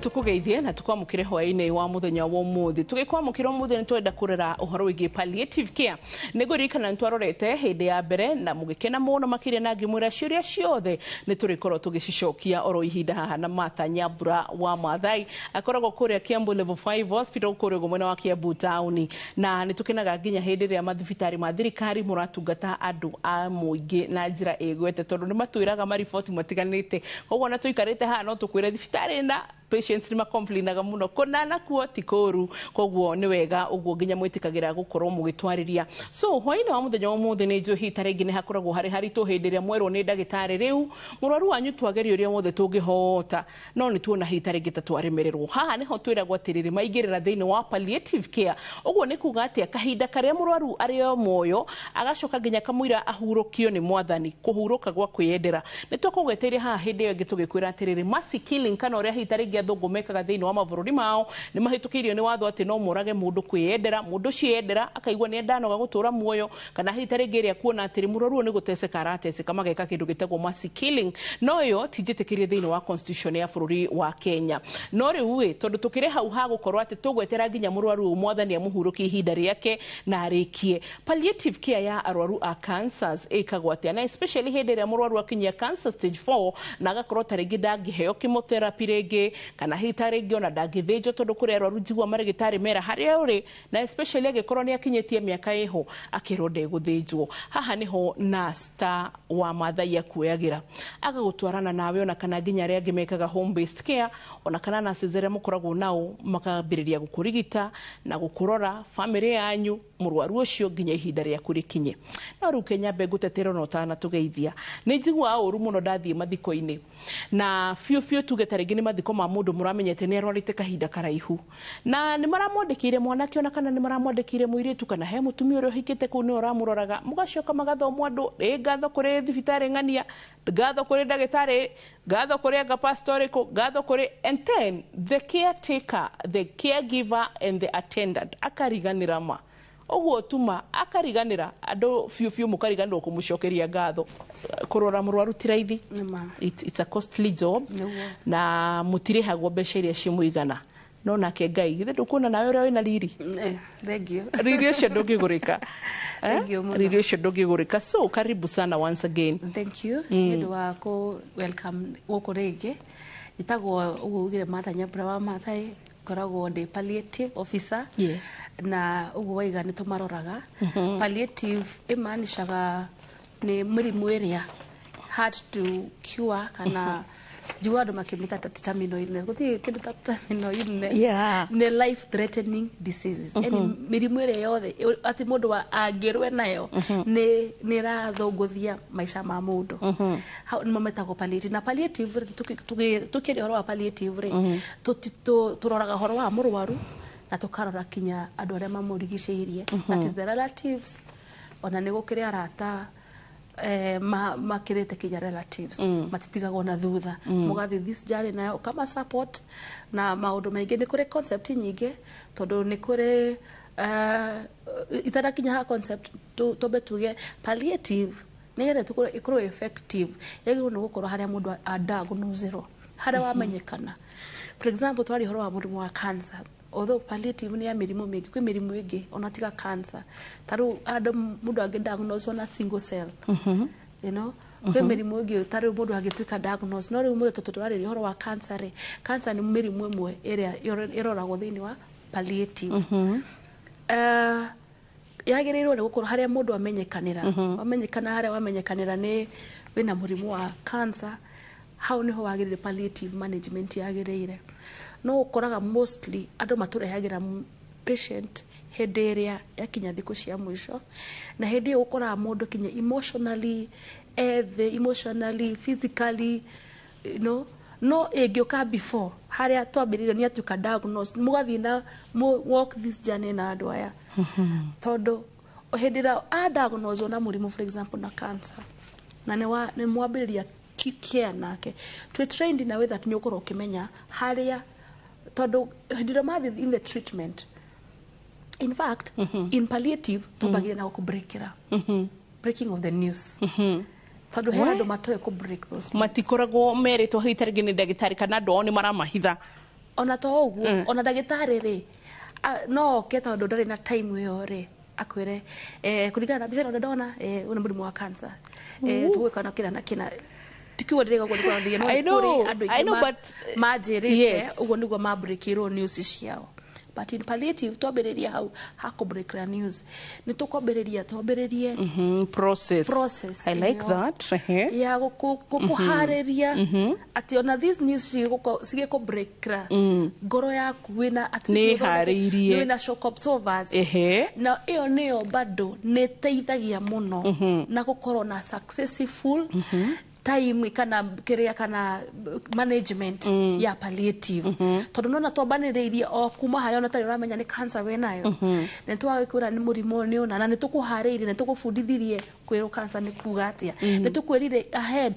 Tukugeithie na tukwamukire hwaini wa muthenya wa umuthi. Tugikwamukira umuthi ni twenda kurera uhoro wigie palliative care. Niguririkana ni twarorete hindi ya mbere na mugikena muno makiria na ngimwira ciuria ciothe ni turikorwo tugicicokia oro ihinda haha na Martha Nyambura wa Mathai akoragwo kuria Kiambu Level 5 Hospital kuria uguo mwena wa Kiambu town, na ni tukenaga nginya hindi ria mathibitari ma thirikari muratungata andu a muingi na njira igwete, tondu ni matwiraga mariboti matiganite. Koguo na tuikarite haha no tukwire thibitari na patients ni makomplainaga muno kona na kuo ti kũru, koguo nĩ wega ũguo nginya mwĩtĩkagĩra gũkorwo mũgĩtwarĩria. So hwainĩ wa mũthenya wa ũmũthĩ nĩ njũĩ ta rĩngĩ nĩ hakoragwo harĩ haritũ hĩndĩ ĩrĩa mwerwo nĩ ndagĩtarĩ rĩu mũrwaru wanyu twageria ũrĩa wothe tũngĩhota, no nĩ tuona hihi ta rĩngĩ ta twaremererwo. Haha nĩho twĩragwo atĩrĩrĩ maingĩrĩra thĩinĩ wa palliative care. Ũguo nĩ kuga atĩa? Kahinda karĩa mũrwaru arĩ o muoyo agacoka nginya kamũira ahurũkio nĩ mwathani, kũhurũka gwa kwĩyendera. Nĩ twakũgweteire haha hĩndĩ ĩyo ĩngĩ tũgĩkwĩra atĩrĩrĩ mercy killing, kana ũrĩa hihi ta rĩngĩ athũngũ mekaga thĩinĩ wa mabũrũri mao, nĩ mahĩtũkĩirio nĩ watho atĩ no morage mũndũ kwĩyendera. Mũndũ ũcio yendera akaigua nĩ endanoga gũtũra muoyo, kana hihi ta rĩngĩ ĩrĩa kuona atĩrĩ mũrwaru ũyũ nĩ gũteceka arateceka, mageka kĩndũ gĩtagwo mercy killing. No ĩyo ti njĩtĩkĩrie thĩinĩ wa constitution ya bũrũri wa Kenya. No rĩu ĩ, tondũ tũkĩrĩ hau ha gũkorwo atĩ tũgwetera nginya mũrwaru ũyũ mwathani amũhurũkie ihinda rĩake na arĩkie. Palliative care ya arwaru a cancers ĩkagwo atĩa, na especially hĩndĩ ĩrĩa mũrwaru akinyia cancer stage 4 na agakorwo ta rĩngĩ ndangĩheo chemotherapy rĩngĩ, kana hihi ta rĩngĩ ona ndangĩthĩnjwo, tondũ kũrĩ arwaru njigua marĩgĩtarĩ mera harĩa ũrĩ, na especially angĩkorwo nĩ akinyĩtie mĩaka ĩho akĩrwo ndegũthĩnjwo. Haha nĩho nurse ta wa Mathai akuoyagĩra agagũtwarana nawe, ona kana nginya arĩa angĩ mekaga home based care, ona kana nurses arĩa mũkoragwo nao makambĩrĩria gũkũrigita na gũkũrora family yanyu mũrwaru ũcio nginya ihinda rĩaku rĩkinye. No rĩu Kenya mbe ngũtetera ona ũtanatũgeithia, nĩ njiguaga ũru mũno ndathiĩ mathiko-inĩ na biũ biũ tuge ta rĩngĩ nĩ mathiko ma mũndũ mũramenyete nĩ arwarĩte kahinda karaihu, na nĩ maramwandĩkĩire mwanake ona kana nĩ maramwandĩkĩire mũirĩtu, kana he mũtumia ũrĩa ũhikĩte kũu nĩwe ũramũroraga, mũgacoka magathomwo andũ ĩ ngatho kũrĩ thibitarĩ ng'ania, ngatho kũrĩ ndagĩtarĩ, ngatho kũrĩ anga pastor ũrĩkũ, ngatho kũrĩ, and then the caretaker, the caregiver and the attendant akariganĩra ma ũguo tuma akariganĩra andũ biũ biũ, mũkariganĩrwo kũmũcokeria ngatho. Kũrora mũrwaru ti raithi. Nĩma. It's a costly job. Nĩguo. Na mũtirĩhagwo mbeca iria cimũigana, no nake Ngai githĩ ndũkuona nawe ũrĩa wĩna riri? Thank you. Riri ũcio ndũngĩgũrĩka. Thank you mũno. Riri ũcio ndũngĩgũrĩka. So karibu sana once again. Thank you nĩ ũndũ wa kũ welcome gũkũ rĩngĩ. Njĩtagwo ũguo ugire Martha Nyambura wa Mathai, ngoragwo ndĩ palliative officer. Na ũguo waiga nĩ tũmaroraga. Palliative ĩmaanishaga nĩ mĩrimũ ĩrĩa hard to cure, kana njigua andũ makĩmĩta ta terminal illness. Gũtirĩ kĩndũ ta terminal illness. Nĩ life threatening diseases, yani mĩrimũ ĩrĩa yothe atĩ mũndũ angĩrwe nayo nĩ ĩrathũngũthia maica ma mũndũ, hau nĩmo metagwo palliative. Na palliative rĩ, tũkĩaria ũhoro wa palliative rĩ, tũroraga ũhoro wa mũrwaru na tũkarora kinya andũ arĩa mamũrigicĩirie, that is the relatives, ona nĩ gũkĩrĩ arata makĩrĩte kinya relatives, matitigagwo na thutha. Mũgathiĩ this journey nayo ũkama support na maũndũ maingĩ. Nĩ kũrĩ concept nyingĩ, tondũ nĩ kũrĩ itanakinya ha concept, twambe tuge palliative nĩgetha ĩkorwo effective yagĩrĩirwo nĩ gũkorwo harĩa mũndũ adiagnosirwo, harĩa wamenyekana. For example, twaria ũhoro wa mũrimũ wa cancer, although palliative nĩ ya mĩrimũ mĩingĩ, kwĩ mĩrimũ ĩngĩ ona tiga cancer. Ta rĩu andũ mũndũ angĩ na single cell, kwĩ mĩrimũ ĩngĩ, ta rĩu mũndũ angĩtuĩka diagnose. No rĩu mũthĩ tondũ tũrarĩria ũhoro wa cancer rĩ, cancer nĩ mĩrimũ ĩmwe ĩrĩa ĩroragwo thĩinĩ wa palliative. Yagĩrĩirwo nĩ gũkorwo harĩa mũndũ amenyekanĩra, wamenyekana, harĩa wamenyekanĩra nĩ wĩna mũrimũ wa cancer, hau nĩho wagĩrĩire palliative management yagĩrĩire. No ũkoraga mostly andũ matũrehagĩra patient hĩndĩ ĩrĩa yakinya thikũ cia mũico, na hĩndĩ ĩyo ũkoraga mũndũ kinya emotionally ethĩ, emotionally, physically, no ĩngĩũka before harĩa twambĩrĩirie nĩ atuĩka diagnosed, mũgathiĩ na walk this journey na andũ aya, tondũ hĩndĩ ĩrĩa adiagnosed na mũrimũ, for example na cancer, na nĩ mwambĩrĩria care nake, twĩ trained in a way that nĩ ũkorwo ũkĩmenya harĩa, tondũ hĩndĩ ĩrĩa mathiĩ in the treatment, in fact in palliative twambagĩrĩria na gũkũbreakĩra, breaking of the news, tondũ he andũ matoĩ kũ break those news. Matikoragwo merĩtwo hihi ta rĩngĩ nĩ ndagĩtarĩ kana andũ ao nĩ maramahitha. Ona to ũguo, ona ndagĩtarĩ rĩ, no oke tondũ ndarĩ na time ĩyo rĩ, akwĩre, kũringana na mbica ĩno ndona, ũyũ nĩ mũrimũ wa cancer, tũgwĩka na kĩna na kĩna. Tikiuga ndĩrĩga ũguo nĩkũrathiĩ, no I nĩ kũrĩ know, andũ I aingĩ know, but manjĩrĩte ũguo nĩguo mambreakĩrwo news ciao. But in palliative twambĩrĩria hau hakũbreakĩra news, nĩ tũkwambĩrĩria, twambĩrĩrie Process. Process I like ĩyo that. Ehe. ya gũkũharĩria atĩ ona these news cigĩkũbreakĩra, ngoro yaku wĩna at least Nĩ ĩharĩirie. nĩ wĩna shock absorbers. Na ĩyo nĩyo bado nĩ ĩteithagia mũno na gũkorwo na successful time kana kĩrĩa kana management ya palliative, tondũ nona twambanĩrĩirie o kuma harĩa ona tarĩ ũramenya nĩ cancer wĩnayo, nĩ twagĩkwĩra nĩ mũrimũ nĩ ũna, na nĩ tũkũharĩirie, nĩ tũgũbundithirie kwĩrwo cancer nĩ kuga atĩa, nĩ tũkwĩrire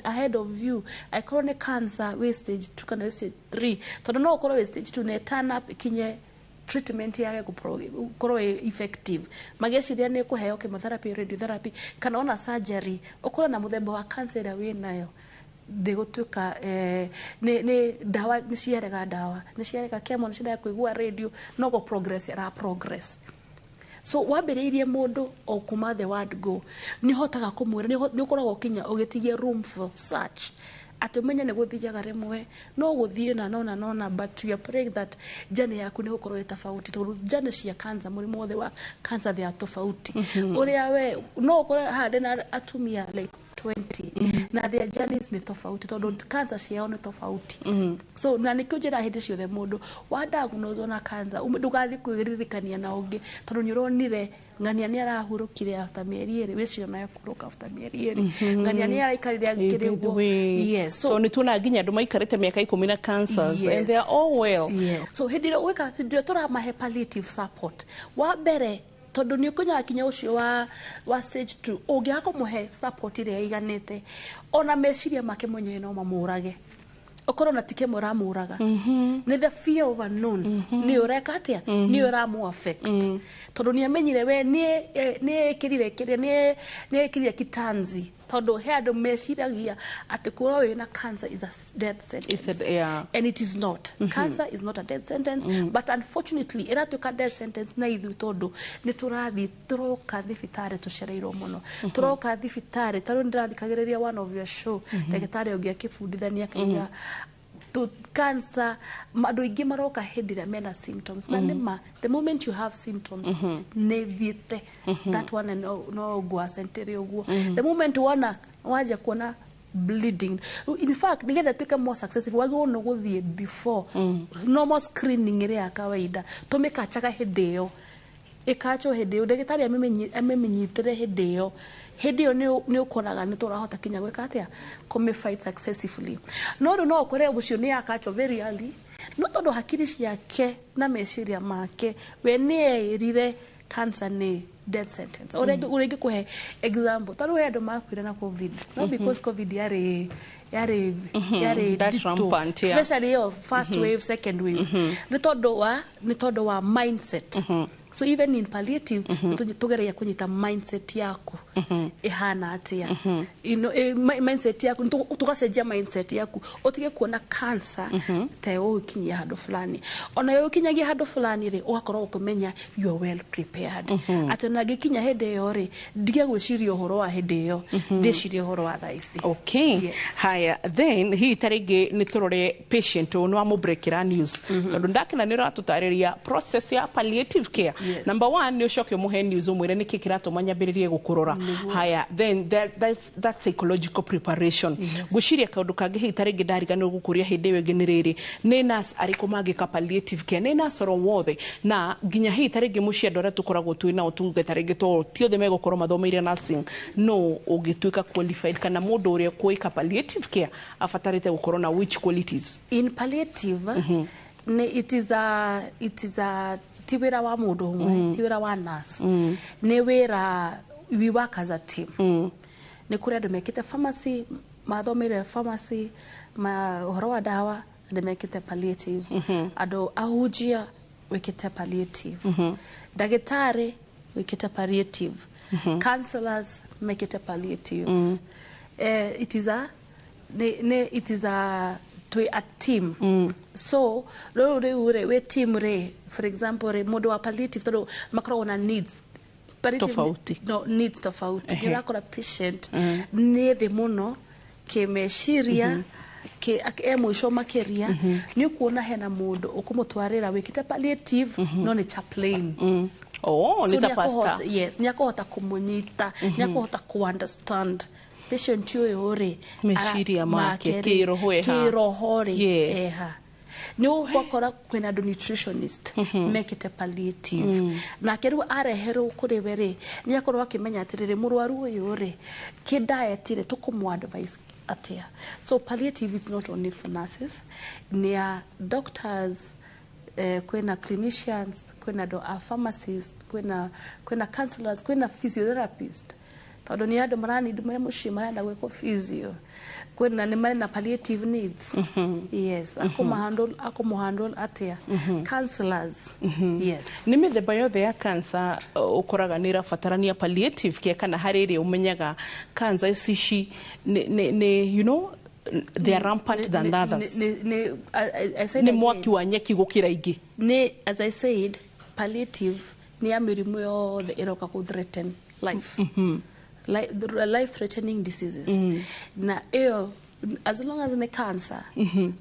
ahead of you angĩkorwo nĩ cancer wĩ stage 2 kana wĩ stage 3, tondũ no ũkorwo wĩ stage 2 na turn up ikinye treatment yage gũkorwo ĩ effective, magĩciria nĩ kũheo chemotherapy, radiotherapy kana ona surgery, ũkorwo na mũthemba wa cancer ĩrĩa wĩnayo ndĩgũtuĩka, nĩ ndawa nĩ ciarega, ndawa nĩ ciarega, chemo nĩ ciarega, kũigua radio, no go progress ĩra progress. So wambĩrĩirie mũndũ o kuma the word go, nĩ ũhotaga kũmwĩra, nĩ ũkoragwo ũkinya ũgĩtigia room for search atĩ ũmenye nĩ gũthiaga rĩmwe no gũthiĩ na no na no na, but we are praying that journey yaku nĩ gũkorwo ĩ tofauti, tondũ journey cia cancer, mũrimũ wothe wa cancer, they are tofauti. Ũrĩa we no ũkore haha ndĩna atumia like 20 na their journeys nĩ tofauti, tondũ cancer ciao nĩ tofauti. So na nĩkĩo njĩra hĩndĩ ciothe mũndũ wa diagnose na cancer, ndũgathiĩ kwĩririkania na ũngĩ, tondũ nĩ ũronire ng'ania nĩ arahurũkire after mĩeri 2, wĩciria nayo kũhurũka after mĩeri 2, ng'ania nĩ araikarire akĩrĩ ũguo. Yes, so so nĩ tuona nginya andũ maikarĩte mĩaka 10 na cancers and they are all well. Yes. So hĩndĩ ĩrĩa gwĩka, hĩndĩ ĩrĩa tũramahe palliative support, wa mbere, tondũ nĩ ũkũnyaga kinya ũcio wa stage 2, ũngĩaga kũmũhe support ĩrĩa ĩiganĩte, ona meciria make mwenyewe no mamũrage, ũkorwo na ti kĩmwe ũramũraga, nĩ the fear of unknown, nĩ ũreka atĩa, nĩ ũramũ affect, tondũ nĩ amenyire we nĩ ĩkĩrire kĩrĩa, nĩ ĩkĩrire kitanzi, tondũ he andũ meciragia atĩ kũrwo wĩna cancer is a death sentence. Yeah. And it is not. Cancer is not a death sentence, but unfortunately ĩratuĩka death sentence na ithuĩ, tondũ nĩ tũrathiĩ tũroka thibitarĩ tũcereirwo mũno, tũroka thibitarĩ. Tarĩu nĩndĩrathikagĩrĩria one of your show, ndagĩtarĩ ũngĩ akĩbundithania akaiga cancer, andũ aingĩ maroka hĩndĩ ĩrĩa mena symptoms, na nĩma the moment you have symptoms nĩ thiĩte that one, no ngwacentĩre ũguo. The moment wona wanja kuona bleeding, in fact nĩgetha tuĩke more successful, wagĩrĩirwo nĩ gũthiĩ before normal screening ĩrĩa ya kawaida, tũmĩkachaga hĩndĩ ĩyo, ĩkachwo hĩndĩ ĩyo, ndagĩtarĩ amĩmenyitĩre hĩndĩ ĩyo. Hĩndĩ ĩyo nĩ ũkoraga nĩ tũrahota kinya gwĩka atĩa, kũmĩ fight successfully. No rĩu no ũkore ũcio nĩ yakachwo very early, no tondũ hakiri ciake na meciria make we nĩ eĩrire cancer nĩ death sentence. Ũrĩa ingĩkũhe example, ta rĩu he andũ makuire na COVID, no because COVID yarĩ That nditũ, rampant, yeah. especially ĩyo first wave, second wave, nĩ tondũ wa mindset. So even in palliative tũgeragia kũnyita mindset yaku ĩhana atĩa, mindset yaku tũgacenjia mindset yaku ũtige kuona cancer ta ĩgũgũkinyia handũ fulani. Ona ĩgũkinyagia handũ fulani rĩ, ũgakorwo ũkĩmenya you are well prepared, atĩ ona ngĩkinya hĩndĩ ĩyo rĩ, ndige gwĩciria ũhoro wa hĩndĩ ĩyo, ndĩcirie ũhoro wa thaa ici. Okay. Yes. Haya, then hihi ta rĩngĩ nĩ tũrore patient ũyũ nĩ wamũbreakĩra news, tondũ ndakena nĩ ũratũtarĩria process ya palliative care. Number one, nĩ ũcoke ũmũhe news, ũmwĩre nĩkĩ kĩratũma nyambĩrĩrie gũkũrora. Haya, then that psychological preparation. Ngwĩciria kaũndũ kangĩ hihi ta rĩngĩ ndariganĩrwo gũkũria hĩndĩ ĩyo ĩngĩ nĩ rĩrĩ, nĩ nurse arĩkũ mangĩka palliative care? Nĩ nurse oro wothe, na nginya hihi ta rĩngĩ mũciĩ andũ arĩa tũkoragwo twĩ nao, tuge ta rĩngĩ to ti othe megũkorwo mathomeire nursing, no ũngĩtuĩka qualified kana mũndũ ũrĩa kwĩka palliative care abatarĩte gũkorwo na which qualities? In palliative nĩ it is a ti wĩra wa mũndũ ũmwe, ti wĩra wa nurse, nĩ wĩra we work as a team. Nĩ kũrĩ andũ mekĩte pharmacy, mathomeire pharmacy ma ũhoro wa ndawa, andũ mekĩte palliative, andũ ahunjia wĩkĩte palliative, ndagĩtarĩ wĩkĩte palliative, counselors mekĩte palliative. It is a nĩ it is a Twĩ a team. So rĩu rĩ, wĩ team rĩ, for example rĩ, mũndũ wa palliative, tondũ makoragwo na needs palliative. Tofauti. No, needs tofauti. Nĩ ũrakora patient nĩ thĩ mũno kĩmeciria, e mũico makĩria, nĩ ũkuona hena mũndũ ũkũmũtwarĩra wĩkĩte palliative, no nĩ chaplain. Oh, So nĩ ta pastor. Yes, nĩ akũhota kũmũnyita, nĩ akũhota kũ-understand patient ũyũ rĩ, Meciria make, rĩ, kĩroho eha. kĩroho rĩ, eha. Nĩ ũgakora kwĩna andũ nutritionist mekĩte palliative, nake rĩu areherwo kũrĩ we rĩ, nĩ akorwo akĩmenya atĩrĩrĩ, mũrwaru ũyũ rĩ, kĩ diet rĩ, tũkũmũ advice atĩa. So palliative is not only for nurses, nĩ ya doctors, kwĩna clinicians, kwĩna andũ a pharmacist, kwĩna counselors, kwĩna physiotherapist, tondũ nĩ andũ maranid me mũciĩ marenda gwĩkwo physio, kwĩna nĩ marĩ na palliative needs. Yes, akũmũhandle atĩa, counselors, yes. Nĩ mĩthemba yothe ya cancer ũkoraga nĩ ĩrabatarania palliative care, kana harĩ ĩrĩa ũmenyaga cancer ici nĩ they are rampant than others? I said Nĩ again, mwaki wa nyeki gũkĩra ingĩ. Nĩ, as I said, palliative nĩ ya mĩrimũ yothe ĩroka kũ threaten life, the life threatening diseases, na ĩyo as long as nĩ cancer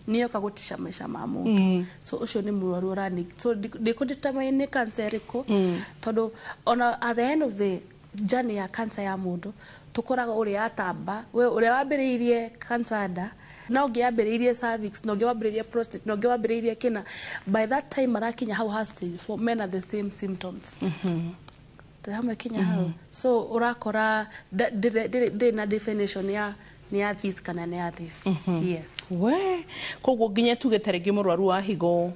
nĩ yoka gũtisha maica ma mũndũ, so ũcio nĩ mũrwaru ũrani, so ndĩkũ determine nĩ cancer ĩrĩkũ, tondũ ona at the end of the journey ya cancer ya mũndũ, tũkoraga ũrĩa yatamba, we ũrĩa wambĩrĩirie cancer nda, na ũngĩ yambĩrĩirie cervix, na ũngĩ wambĩrĩirie prostate, na ũngĩ wambĩrĩirie kĩna, by that time arakinya hau ha stage 4, mena the same symptoms. Twĩ hamwe kinya hau? So ũrakora ndĩrĩ na definition ya nĩ ya this kana nĩ ya this, yes. We koguo nginya tuge ta rĩngĩ mũrwaru wa higo,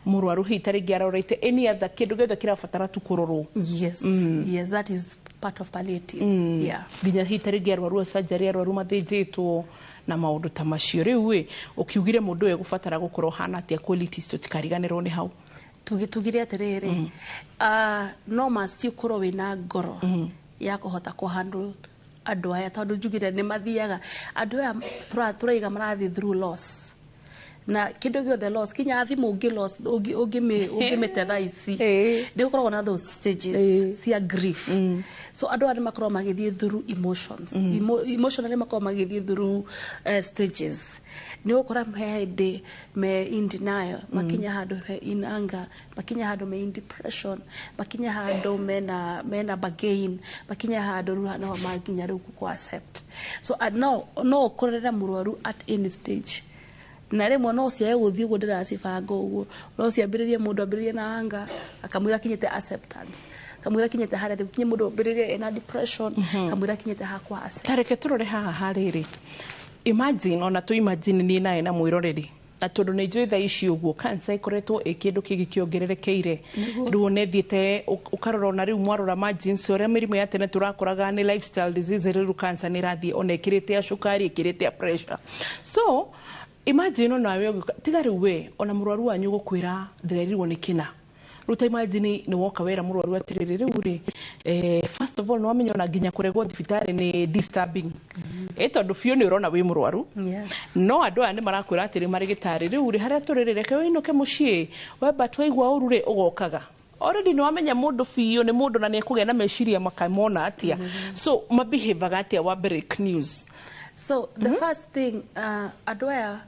mũrwaru hihi ta rĩngĩ arorete any other kĩndũ gĩothe kĩrabatara tu kũrorwo. Yes, that is part of palliative, yeah. Nginya hihi ta rĩngĩ arwaru a surgery, arwaru mathĩnjĩtwo na maũndũ ta macio. Rĩu ĩ, ũkiugire mũndũ ũyũ egũbatara gũkorwo hana atĩa? Qualities, tũtikariganĩrwo nĩ hau. Tugire atĩrĩrĩ, no must ũkorwo wĩna ngoro ya kũhota kũhandle andũ aya, tondũ njugire nĩ mathiaga, andũ aya tũraiga marathiĩ through loss, na kĩndũ gĩothe loss, kinya thimũ ũngĩ loss, ũngĩmĩte thaa ici, nĩ gũkoragwo na those stages cia grief. So andũ aya nĩ makoragwo magĩthiĩ through emotions. Emotionally makoragwo magĩthiĩ through stages. Nĩ ũgũkora he hĩndĩ me in denial, makinya handũ he in anger, makinya handũ me in depression, makinya handũ mena bargain, makinya handũ rĩu no makinya rĩu kũ accept. So no ũkorere mũrwaru at any stage, na rĩmwe no ciage gũthiĩ ũguo ndĩracibanga ũguo, no ciambĩrĩrie, mũndũ ambĩrĩrie na anga, akamwĩra akinyĩte acceptance, kamwĩra akinyĩte harĩa kinye, mũndũ ambĩrĩrie ena depression, kamwĩra akinyĩte hakwa accept. Ta reke tũrore haha harĩrĩ, imagine, ona tũ imagine niĩ nawe na mwĩroreri, na tondũ nĩ njũĩ thaa ici ũguo cancer ĩkoretwo ĩ kĩndũ kĩngĩ kĩongererekeire, rĩu ona ĩthiĩte ũkarora, ona rĩu mwarora ma genes, ũrĩa mĩrimũ ya tene tũrakoraga nĩ lifestyle disease, rĩu cancer nĩ ĩrathiĩ ona ĩkĩrĩte ya cukari, ĩkĩrĩte ya pressure. So imagine onawe ũgĩũka, tiga rĩu we, ona mũrwaru wanyu gũkwĩra ndĩrerirwo nĩ kĩna. Rĩu ta imagine nĩ woka wera mũrwaru atĩrĩrĩ, rĩu rĩ, first of all, nĩ wamenya ona nginya kũregwo thibitarĩ nĩ disturbing, tondũ biũ nĩ ũrona wĩ mũrwaru. No andũ aya nĩ marakwĩra atĩrĩ, marĩgĩtarĩ, rĩu rĩ, harĩa tũrĩ rĩ, reke wĩinũke mũciĩ, wemba twaigua ũru rĩ, ũgokaga. Already nĩ wamenya mũndũ biũ nĩ mũndũ na nĩ ekũgĩa na meciria makamona atĩa, so mabehavaga atĩa wa break news? So the first thing, andũ aya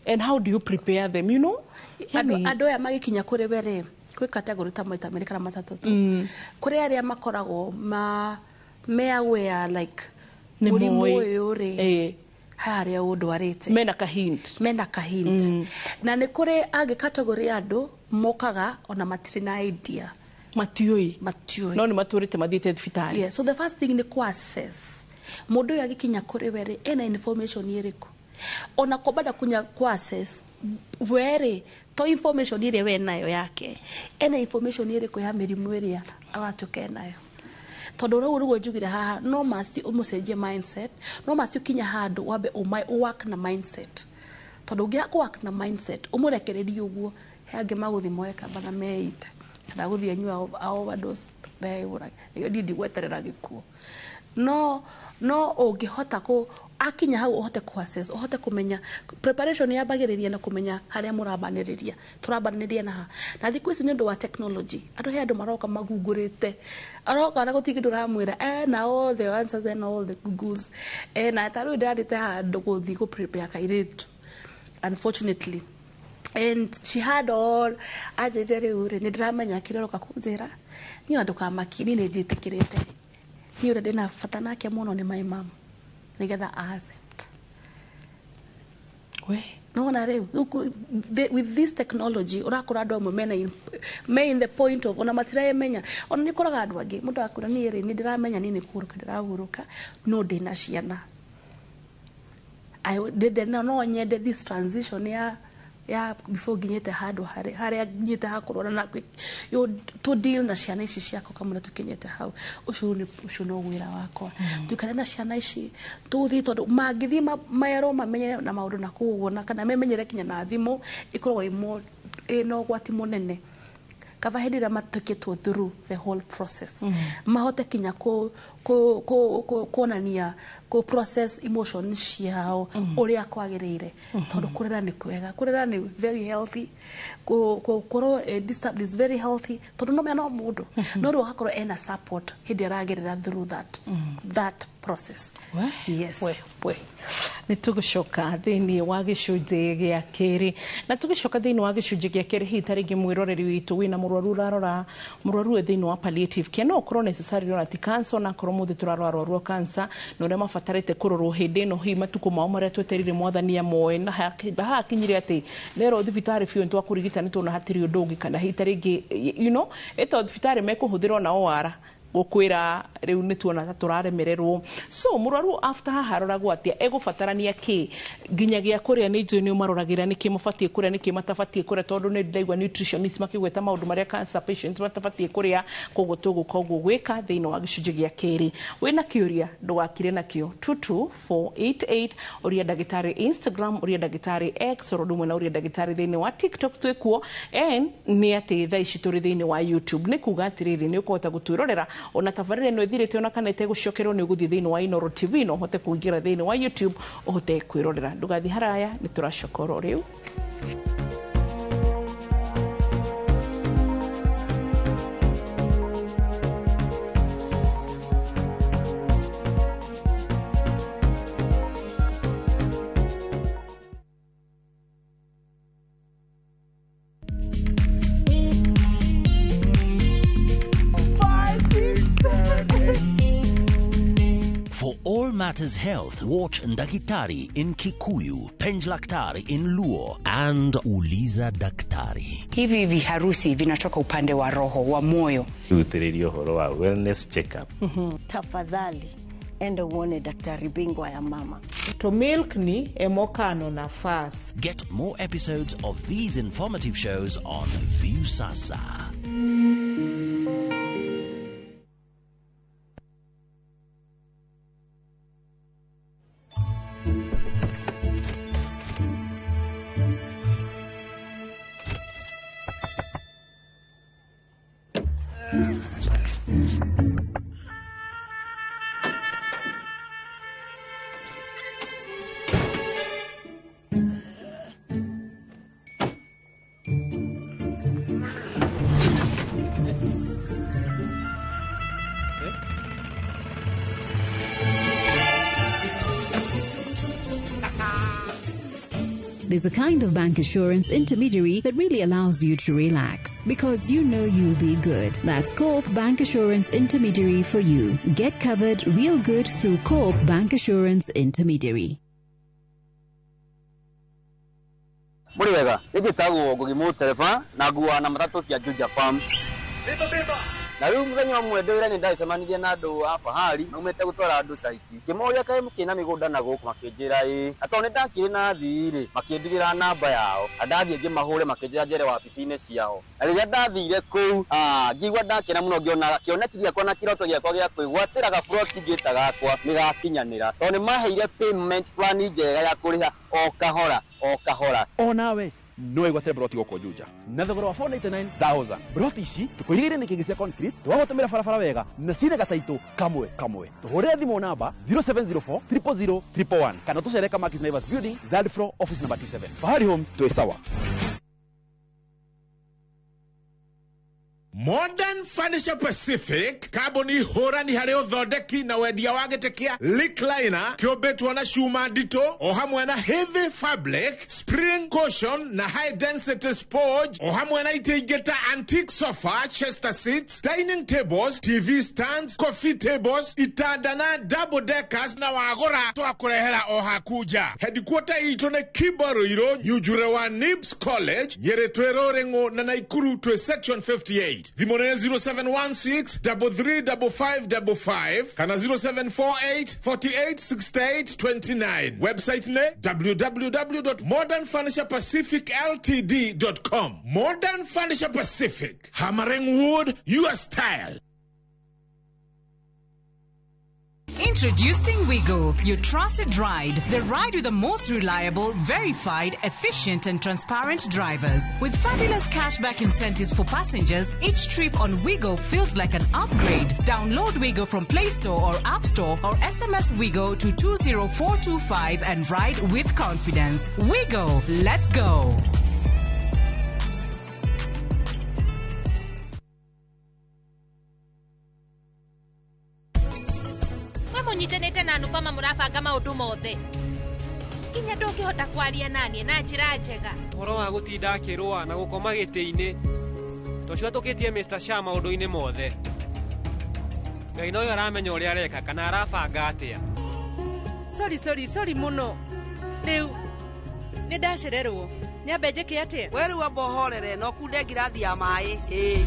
And how do you prepare them? Andũ aya magĩkinya kũrĩ we rĩ, kwĩ category ta maita merĩ kana matatũ tu. Kũrĩ arĩa makoragwo ma me aware, like Nĩ mũrimũ moĩ. ũyũ rĩ, harĩa ũndwarĩte. Mena ka hint. Mena ka hint. Na nĩ kũrĩ angĩ category ya andũ mokaga ona matirĩ na idea. Matiũĩ. Matiũĩ. No nĩ matũrĩte mathiĩte thibitarĩ. Yeah, so the first thing nĩ kũ assess mũndũ ũyũ agĩkinya kũrĩ we rĩ, ena information ĩrĩkũ. Ona kwambada kunya kũ assess we rĩ, to information ĩrĩa we nayo yake, ena information ĩrĩkũ ya mĩrimũ ĩrĩa agatuĩka enayo, tondũ rĩu nĩguo njugire haha, no must ũmũcenjie mindset, no must ũkinye handũ wambe ũwork na mindset, tondũ ũngĩaga kũ-work na mindset, ũmũrekererie ũguo, he angĩ magũthiĩ moe kamba na meite, kana gũthiĩ anyue a overdose na eyũrage. Nĩkĩo niĩ ndigweterera gĩkuũ. No ũngĩhota kũ akinya hau ũhote ku assess, ũhote kũmenya preparation yambagĩrĩria na kũmenya harĩa mũrambanĩrĩria, tũrambanĩrĩria na ha. Na thikũ ici nĩ ũndũ wa technology, andũ he andũ maroka magungũrĩte, aroka na gũtirĩ kĩndũ ũramwĩra, ena all the answers and all the googles. Na ta rĩu ndĩrathiĩte handũ gũthiĩ gũ prepare kairĩtu, unfortunately, and she had all anjĩrire, rĩu rĩ, nĩ ndĩramenya kĩrĩa ũroka kũnjĩra niĩ, ona ndũkamaki, niĩ nĩ njĩtĩkĩrĩte, niĩ ũrĩa ndĩna bata nake mũno nĩ my mom, nĩgetha accept. We. Nona rĩu with this technology ũrakora andũ amwe mena me in the point of ona matiremenya. Ona nĩ ũkoraga andũ angĩ, mũndũ akwĩra, niĩ rĩ, nĩ ndĩramenya niĩ nĩ kũhurũka ndĩrahurũka, no ndĩna ciana. No nyende this transition ya before nginyĩte handũ harĩa nginyĩte hakũrora na to deal na ciana ici ciakwa kamũira tũkinyĩte hau. Ũcio nĩ ũcio no wĩra wakwa, tuikare na ciana ici tũthiĩ, tondũ mangĩthiĩ merwo mamenye na maũndũ na kũu ũguo, na kana memenyere kinya na thimũ ĩkoragwo ĩna ũgwati mũnene. Kaba hĩndĩ ĩrĩa matukĩtwo through the whole process, mahote kinya ku kuonania ku process emotion ciao ũrĩa kwagĩrĩire, tondũ kũrĩra nĩ kwega, kũrĩra nĩ very healthy, gũkorwo disturbed is very healthy, tondũ no menya no mũndũ no rĩu agakorwo ena support hĩndĩ aragerera through that process. We, yes. We nĩ tũgũcoka thĩinĩ wa gĩcunjĩ gĩa kerĩ, na tũgĩcoka thĩinĩ wa gĩcunjĩ gĩa kerĩ, hihi ta rĩngĩ mwĩroreri witũ wĩna mũrwaru, ũrarora mũrwaru wĩ thĩinĩ wa palliative care, no ũkorwo necessarily ona ti cancer, ona akorwo mũthĩ tũrarora arwaru a cancer na ũrĩa mabatarĩte kũrorwo hĩndĩ ĩno, hihi matukũ mao marĩa twetereire mwathani amoe, na hakinyire atĩ nerwo thibitarĩ biũ nĩ twakũrigita, nĩ tuona hatirĩ ũndũ ũngĩ, kana hihi ta rĩngĩ ĩto thibitarĩ mekũhũthĩra ona OR gũkwĩra rĩu nĩ tuona ta tũraremererwo. So mũrwaru after haha aroragwo atĩa, egũbatarania kĩ nginya gĩa kũrĩa? Nĩ njũĩ nĩ ũmaroragĩra nĩkĩ mabatiĩ kũrĩa, nĩkĩ matabatiĩ kũrĩa, tondũ nĩ ndĩraigua nutritionist makĩgweta maũndũ marĩa cancer patients matabatiĩ kũrĩa. Koguo tũgũka ũguo gwĩka thĩinĩ wa gĩcunjĩ gĩa kerĩ. Wĩna kĩũria, ndũgakire nakĩo, 22488, ũria ndagĩtarĩ Instagram, ũria ndagĩtarĩ X, oro ũndũ ũmwe na ũria ndagĩtarĩ thĩinĩ wa TikTok twĩkuo. And nĩ atĩ thaa ici tũrĩ thĩinĩ wa YouTube, nĩ kuga atĩrĩrĩ, nĩ ũkũhota gũtwĩrorera ona tabarĩra ĩno ĩthirĩte, ona kana ĩtegũcokerwo, nĩ ũgũthiĩ thĩinĩ wa Inooro TV na ũhote kũingĩra thĩinĩ wa YouTube ũhote kwĩrorera. Ndũgathiĩ haraya, nĩ tũracoka oro rĩu. 5, 6, 7, 8. For all matters health, watch Ndagitari in Kikuyu, Penj Laktari in Luo, and Uliza Daktari. Hivi viharusi vinatoka upande wa roho wa moyo. Rutĩrĩria ũhoro wa wellness check-up. Tafadhali enda uone daktari bingwa ya mama. To milk ni emokano nafas. Get more episodes of these informative shows on Viusasa. There's a kind of bank assurance intermediary that really allows you to relax because you know you'll be good. That's Co-op Bank Assurance Intermediary for you. Get covered real good through Co-op Bank Assurance Intermediary. Mũrĩ wega, nĩ njĩtagwo Ngugi Mũtereba na nguaga na matatũ cia Juja Farm. Na rĩu mũthenya ũmwe ndĩ wĩra nĩ ndacemanirie na andũ a fahari maumĩte gũtwara andũ caiti, ngĩmoria kaĩ mũkĩna mĩgũnda na gũkũ, makĩnjĩra ĩĩ, na tondũ nĩ ndakĩrĩ na thii rĩ, makĩndigĩra namba yao, na ndathiĩ ngĩmahũre makĩnjĩra njere wabici-inĩ ciao. Na rĩrĩa ndathire kũu, ngĩigua ndakena mũno, ngĩona kĩoneki gĩakwa na kĩroto gĩakwa gĩa kwĩgwatĩra gaburoti ngĩta gakwa nĩ gakinyanĩra, tondũ nĩ maheire payment plan njega ya kũrĩha o kahora o kahora. Onawe No wĩgwatĩre broti gũkũ Juja na thogora wa 499,000. Broti ici tũkũirigĩire nĩ kĩngĩ cia concrete, twagũtũmĩra barabara wega na ciĩna gataitũ kamwe kamwe. Tũhũrĩre thimũ namba 0704 000 111 kana tũcere Kamakis Naivas Building, third floor, office number T7. Fahari Homes, twĩ sawa. Modern Furniture Pacific, kambuni hũrani harĩ ũthondeki na wendia wa gĩtĩ kĩa recliner kĩũmbĩtwo na cuma nditũ o hamwe na heavy fabric, spring cushion na high density sponge, o hamwe na itĩ ingĩ ta antique sofa, chester seats, dining tables, TV stands, coffee tables, itanda na double deckers, na wagũra twakũrehera o haku nja. Headquarter itũ nĩ Kibo Nyunjure wa Nibs College, Nyĩrĩ twĩ Rũrĩng'ũ na Naikuru twĩ section 58. Thimũ nĩ 0716 335555 kana 0748 48 68 29. Website nĩ www.modernfurniturepacificltd.com. Modern Furniture Pacific, hammering wood your style. Introducing Wigo, your trusted ride. The ride with the most reliable, verified, efficient, and transparent drivers. With fabulous cashback incentives for passengers, each trip on Wigo feels like an upgrade. Download Wigo from Play Store or App Store or SMS Wigo to 20425 and ride with confidence. Wigo, let's go. We mũnyitanĩte na Anupama mũrabanga maũndũ mothe, nginya ndũngĩhota kwaria naniĩ na njĩra njega. Ũhoro wa gũtinda akĩrũa na gũkoma gĩtĩ-inĩ tocio atũkĩtie Mr. Shah maũndũ-inĩ mothe. Ngai noyo aramenya ũrĩa areka kana arabanga atĩa. Sorry, sorry, sorry mũno. Rĩu nĩ ndacererwo, nyambe njĩke atĩa? We rĩu amba ũhorere na ũkunde ngirathi ya maĩ. Ĩĩ.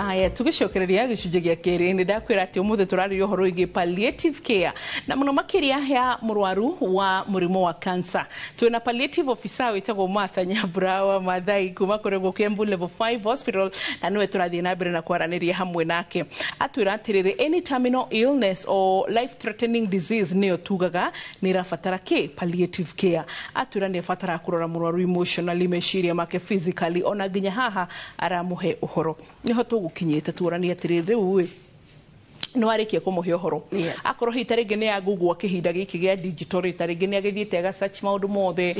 Aya, tugicokereria gĩcunjĩ gĩa kerĩ, nĩ ndakwĩra atĩ ũmũthĩ tũrarĩria ũhoro wĩgiĩ palliative care na mũno makĩria ya mũrwaru wa mũrimũ wa cancer. Twĩna palliative officer wĩtagwo Martha Nyambura wa Mathai kuma kũrĩ gũkũ Embu Level 5 Hospital, na nĩwe tũrathiĩ na mbere na kwaranĩria hamwe nake. Atwĩra atĩrĩrĩ, any terminal illness or life threatening disease nĩyo tugaga nĩ ĩrabatara kĩ palliative care. Atwĩra nĩ ĩbataraga kũrora mũrwaru emotionally, meciria make, physically, ona nginya haha aramũhe ũhoro. Nĩho tũgũkinyĩte tuoranie atĩrĩrĩ, rĩu ĩ nĩ warĩkia kũmũhe ũhoro, akorwo hihi ta rĩngĩ nĩ agugua kĩhinda gĩkĩ gĩa digital rĩ, ta rĩngĩ nĩ agĩthiĩte aga search maũndũ mothe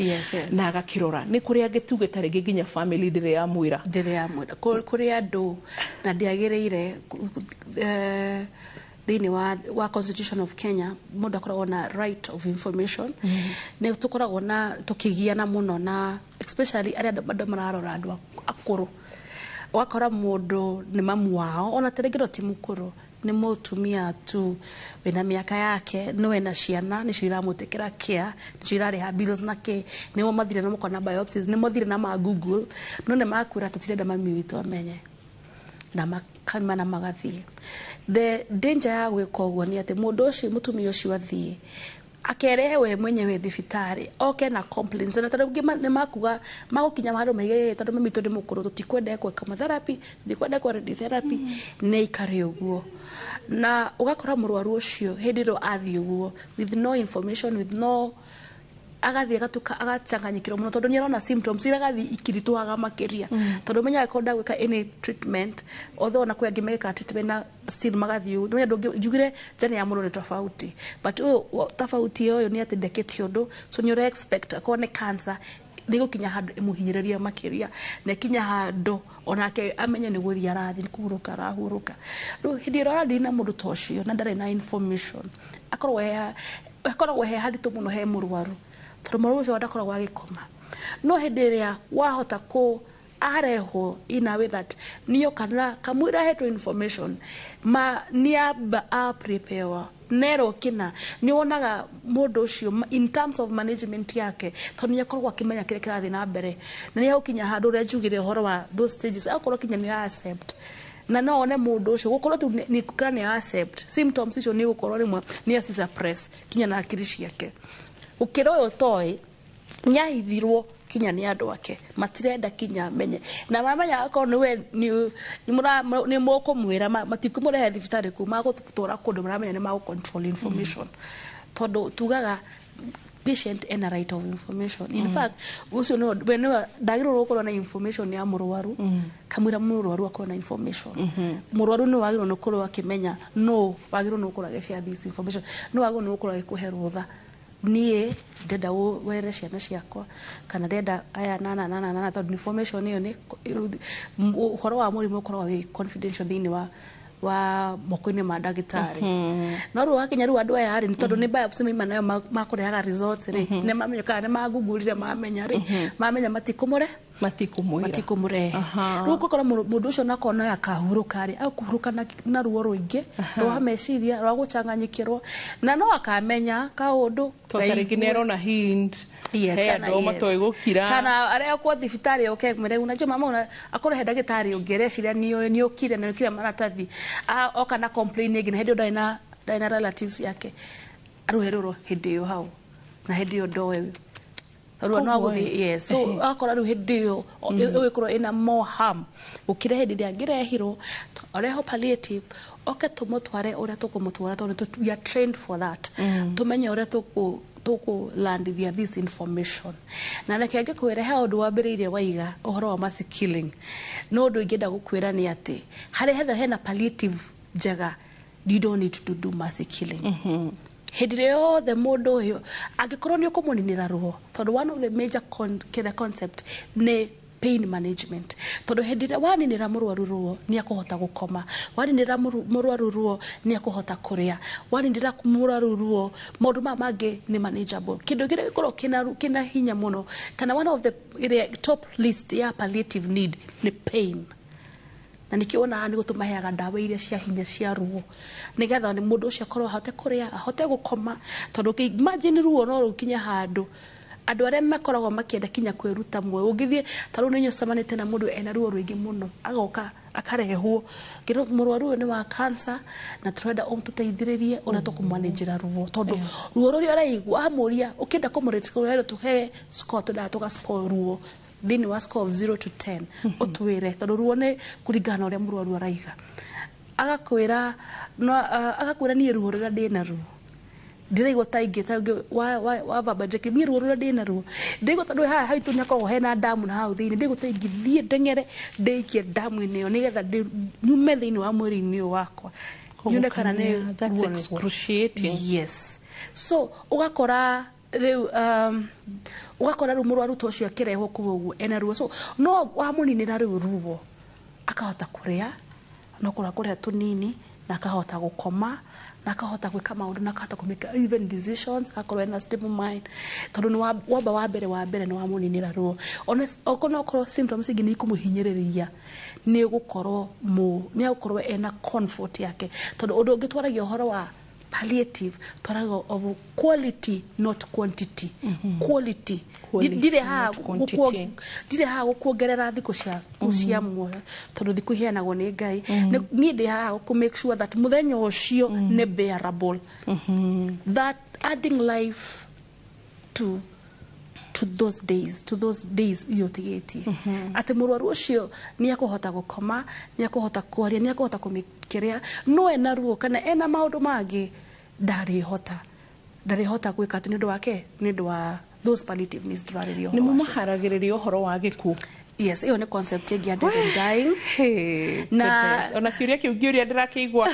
na agakĩrora, nĩ kũrĩ angĩ tuge ta rĩngĩ nginya family ndĩrĩ yamwĩra. Ndĩrĩ yamwĩra. Kũrĩ andũ na ndĩagĩrĩire, thĩinĩ wa Constitution of Kenya mũndũ akoragwo na right of information. Nĩ tũkoragwo na tũkĩgiana mũno na especially arĩa andũ mararora andũ akũrũ, ũgakora mũndũ nĩ mamu wao, ona ta rĩngĩ no ti mũkũrũ, nĩ mũtumia tu wĩna mĩaka yake, no ena ciana nĩcio iramũtĩkĩra care, nĩcio irarĩha bills na kĩ, nĩo mathire na mũkona biopsies, nĩ mathire na ma Google, no nĩ makwĩra tũtirenda mami witũ amenye, na makama na magathiĩ. The danger ya gwĩka ũguo nĩ atĩ mũndũ ũcio, mũtumia ũcio athiĩ akerehe we mwenyewe thibitarĩ, oke na complaints, na tondũ rĩngĩ nĩ makuga magũkinya handũ maige tondũ mami witũ nĩ mũkũrũ, tũtikwenda ekwo chemotherapy, tũtikwenda ekwo radiotherapy, nĩ aikare ũguo. Na ũgakora mũrwaru ũcio hĩndĩ ĩrĩa athiĩ ũguo with no information, with no, agathiĩ agatuka agacanganyikĩrwo mũno tondũ nĩ arona symptoms iria agathiĩ ikiritũhaga makĩria, tondũ menyaga korwo ndagwĩka any treatment, although ona kwĩ angĩ mekaga treatment na still magathiĩ ũguo. Nĩmenya ndũngĩ njugire journey ya mũndũ nĩ tofauti, but ũyũ tofauti ũyũ nĩ atĩ ndekĩte ũndũ, so nĩ ũra expect akorwo nĩ cancer nĩ gũkinya handũ ĩmũhinyĩrĩrie makĩria, na ĩkinya handũ onake amenye nĩ gũthiĩ arathiĩ, nĩ kũhurũka arahurũka. Rĩu hĩndĩ ĩrĩa ũrathiĩ na mũndũ ta ũcio na ndarĩ na information, akoragwo he haritũ mũno he mũrwaru, tondũ mũrwaru ũcio ndakoragwo agĩkoma. No hĩndĩ ĩrĩa wahota kũ arehwo in a way that nĩoka na kamũira ahetwo information ma nĩamba a prepare nerwo kĩna, nĩ wonaga mũndũ ũcio in terms of management yake, tondũ nĩ akoragwo akĩmenya kĩrĩa kĩrathiĩ na mbere, na nĩ egũkinya handũ ũrĩa njugire ũhoro wa those stages, akorwo kinya nĩ accept Na no one mũndũ ũcio gũkorwo tu nĩ kana nĩ accept symptoms icio, nĩ gũkorwo rĩmwe nĩ aci suppress kinya na hakiri ciake. Gũkĩra ũyũ toĩ nĩahithirwo kinya nĩ andũ ake, matirenda kinya amenye, na mamenya akorwo nĩwe nĩ mũkũmwĩra, matikũmũrehe thibitarĩ kuu, magũtwara kũndũ maramenya nĩ magũ control information, tondũ tugaga patient ena right of information. In fact, ũcio nĩwe we nĩwe ndagĩrĩirwo gũkorwo na information ya mũrwaru kamũira mũrwaru akorwo na information. Mũrwaru nĩ wagĩrĩirwo nĩ gũkorwo akĩmenya no wagĩrĩirwo nĩ gũkorwo agĩshare this information, no wagĩrĩirwo nĩ gũkorwo agĩkũhe rũtha, niĩ ndenda were ciana ciakwa kana ndenda aya nana nana nana, tondũ information ĩyo nĩ ũhoro wa mũrimũ ũkoragwo wĩ confidential thĩinĩ wa moko-inĩ ma ndagĩtarĩ. No rĩu wakinya rĩu andũ aya rĩ, nĩ tondũ nĩ biopsy maima nayo makũrehaga results rĩ, nĩ mamenya kana nĩ magugurire, mamenya rĩ, mamenya matikũmũre Matikũmwĩra. Matikũmũrehe. Rĩu ũgakora mũndũ ũcio nakorwo no akahurũka rĩ, akũhurũka na ruo rũingĩ rwa meciria, rwa gũcanganyikĩrwo, na no akamenya kaũndũ. To ta rĩngĩ nĩ arona hint. Yes, he kana andũ matoĩ gũkira. Kana arekwo thibitarĩ oke mwĩre, unajua mama una, akorwo he ndagĩtarĩ ũngĩ areciria nĩ ũkire na nĩ ũkire maratathi. Oka na complain ĩngĩ, na hĩndĩ ĩyo ndarĩ na relatives yake, arũhe rũro hĩndĩ ĩyo hau, na hĩndĩ ĩyo ndoĩ tondũ no Koguo agũthiĩ. Yes, so akora rĩu hĩndĩ ĩyo ĩgũkorwo ĩna more harm gũkĩra hĩndĩ ĩrĩa angĩrehirwo, areho palliative, oke tũmũtware ũrĩa tũkũmũtwara, tondũ we are trained for that. Tũmenye ũrĩa tũkũlandithia this information. Na reke ngĩkwĩre, he ũndũ wambĩrĩirie waiga ũhoro wa mercy killing. No ũndũ ingĩenda gũkwĩra nĩ atĩ harĩa hetha hena palliative njega, you don't need to do mercy killing. Hĩndĩ ĩrĩa yothe mũndũ ũyũ angĩkorwo nĩ ũkũmũninĩra ruo, tondũ one of the major kĩrĩa concept nĩ pain management, tondũ hĩndĩ ĩrĩa waninĩra mũrwaru ruo, nĩ akũhota gũkoma, waninĩra mũrwaru ruo, nĩ akũhota kũrĩa, waninĩra mũrwaru ruo, maũndũ maya mangĩ nĩ manageable. Kĩndũ kĩrĩa gĩkoragwo kĩna hinya mũno, kana one of the ĩrĩa top list ya palliative need, nĩ pain. Na nĩkĩo wonaga nĩ gũtũmaheaga ndawa iria cia hinya cia ruo, nĩgetha nĩ mũndũ ũcio akorwo ahote kũrĩa, ahote gũkoma, tondũ imagine ruo no rũkinye handũ andũ arĩa makoragwo makĩenda kinya kwĩruta muoyo. Ũngĩthiĩ ta rĩu nĩ ũcemanĩtie na mũndũ ena ruo rũingĩ mũno, agoka akarehwo ngĩrwo mũrwaru ũyũ nĩ wa cancer na tũrenda ũtũteithĩrĩrie ũrĩa tũkũmanĩnjĩra ruo, tondũ ruo rũrĩa araigua, amũria ũkĩenda kũmũrĩte tũhe score, twendaga tũga score ruo thĩinĩ wa score of 0 to 10, ũtwĩre, tondũ ruo nĩ kũringana na ũrĩa mũrwaru araiga. Agakwĩra no agakwĩra, niĩ ruo rũrĩa ndĩ naruo ndĩraigua ta ingĩ ta ũngĩ wa baba Jackie, niĩ ruo rũrĩa ndĩ naruo ndĩraigua tondũ haha haitũ nĩ hakoragwo hena ndamu na hau thĩinĩ, ndĩraigua ta ingĩthiĩ ndeng'ere ndĩikie ndamu-inĩ ĩyo nĩgetha nyume thĩinĩ wa mwĩrĩ-inĩ ũyũ wakwa, nyone kana nĩ That's ruo nĩguo. excruciating. Yes, so ũgakora rĩu ũgakora rĩu mũrwaru ta ũcio akĩrehwo kũu ũguo ena ruo, so no wamũninĩra rĩu ruo, akahota kũrĩa, no kũrĩa kũrĩa tũnini, na akahota gũkoma, na akahota gwĩka maũndũ, na akahota kũ make even decisions, agakorwo ena stable mind, tondũ nĩ wamba wa mbere nĩ wamũninĩra ruo. Ona okorwo no okorwo symptoms ingĩ nĩ ikũmũhinyĩrĩria, nĩ gũkorwo mũ nĩ agũkorwo ena comfort yake, tondũ ũndũ ũngĩ twaragia ũhoro wa palliative, twaragia of quality, not quantity. Quality. Quality, Ndirĩ haha not quantity. Ndirĩ haha gũkuongerera thikũ ciaku cia muoyo, tondũ thikũ iheanagwo nĩ Ngai. Niĩ ndĩ haha kũ make sure that mũthenya ũcio nĩ bearable, that adding life to those days iria ũtigĩtie, atĩ mũrwaru ũcio nĩ akũhota gũkoma, nĩ akũhota kwaria, nĩ akũhota kũmĩkĩrĩa, no ena ruo kana ena maũndũ mangĩ ndarĩhota gwĩka atĩ nĩ ũndũ wake, nĩ ũndũ wa those palliative needs tũrarĩria Nĩ ũhoro wacio. mũmaharagĩrĩria ũhoro wa gĩkuũ? Yes, ĩyo nĩ concept ĩngĩ ya death and dying. Na ona kĩũria kĩu ngĩũria ndĩrakĩigua.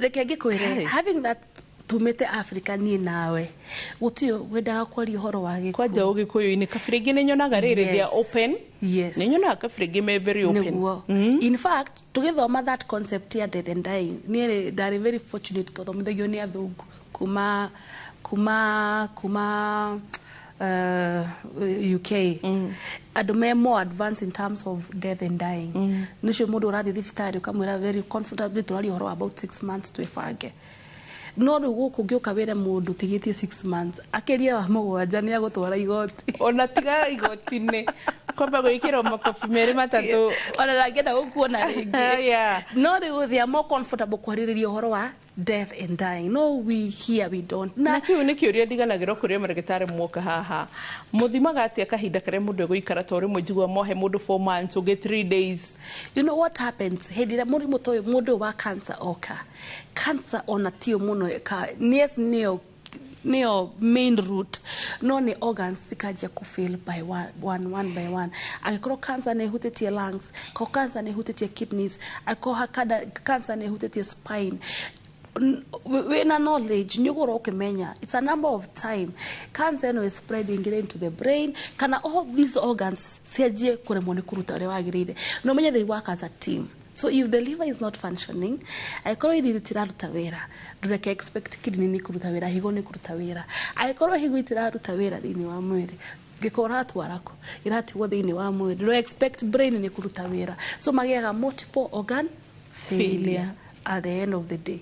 Reke ngĩkwĩre, having that tumĩte Africa, niĩ nawe gũtirĩ wendaga kwaria ũhoro wa gĩkuũ. Kwanja ũgĩkũyũ-inĩ kabira ingĩ nĩ nyonaga rĩrĩ they are open. Nĩ nyonaga kabira ingĩ me very open. Nĩguo. In fact, tũgĩthoma that concept ya death and dying, niĩ ndarĩ very fortunate twathomithagio nĩ athũngũ kuma UK, andũ me more advanced in terms of death and dying. Nĩcio mũndũ ũrathiĩ thibitarĩ ũkamwĩra very comfortably, tũraria ũhoro wa about 6 months, twĩbange. No rĩu gũkũ ũngĩũka wĩre mũndũ tigĩtie 6 months, akĩria wa 7 nĩ agũtwara igoti. Ona tiga igoti-inĩ. Kwamba gwĩkĩrwo makobi merĩ matatũ. Ona ndangĩenda gũkuona rĩngĩ. No rĩu they are more comfortable kwarĩrĩria ũhoro wa death and dying. No, we here, we don't. Na kĩu nĩ kĩũria ndiganagĩrwo kũrĩa marĩgĩtarĩ muoka haha. Mũthimaga atĩa kahinda karĩa mũndũ egũikara? Tondũ rĩmwe njigua mohe mũndũ 4 months, ũngĩ 3 days. You know what happens hĩndĩ ĩrĩa mũrimũ ta ũyũ, mũndũ ũyũ wa cancer oka, cancer ona tio mũno ka, yes, nĩyo main root, no nĩ organs cikanjia ku fail by one, one, one by one. Angĩkorwo cancer nĩ ĩhutĩtie lungs, korwo cancer nĩ ĩhutĩtie kidneys, angĩkorwo cancer nĩ ĩhutĩtie spine, wĩna knowledge nĩ ũgũrwo ũkĩmenya it's a number of time cancer ĩno is spreading into the brain kana all these organs cianjie kũremwo nĩ kũruta ũrĩa wagĩrĩire. No ũmenye they work as a team. So if the liver is not functioning, angĩkorwo ini rĩtiraruta wĩra, ndũreke expect kidney nĩ kũruta wĩra, higo nĩ kũruta wĩra. Angĩkorwo higo itiraruta wĩra thĩinĩ wa mwĩrĩ, gĩko ũratwara kũ? Ĩratigwo thĩinĩ wa mwĩrĩ. Ndũre expect brain nĩ kũruta wĩra. So magĩaga multiple organ failure failure at the end of the day.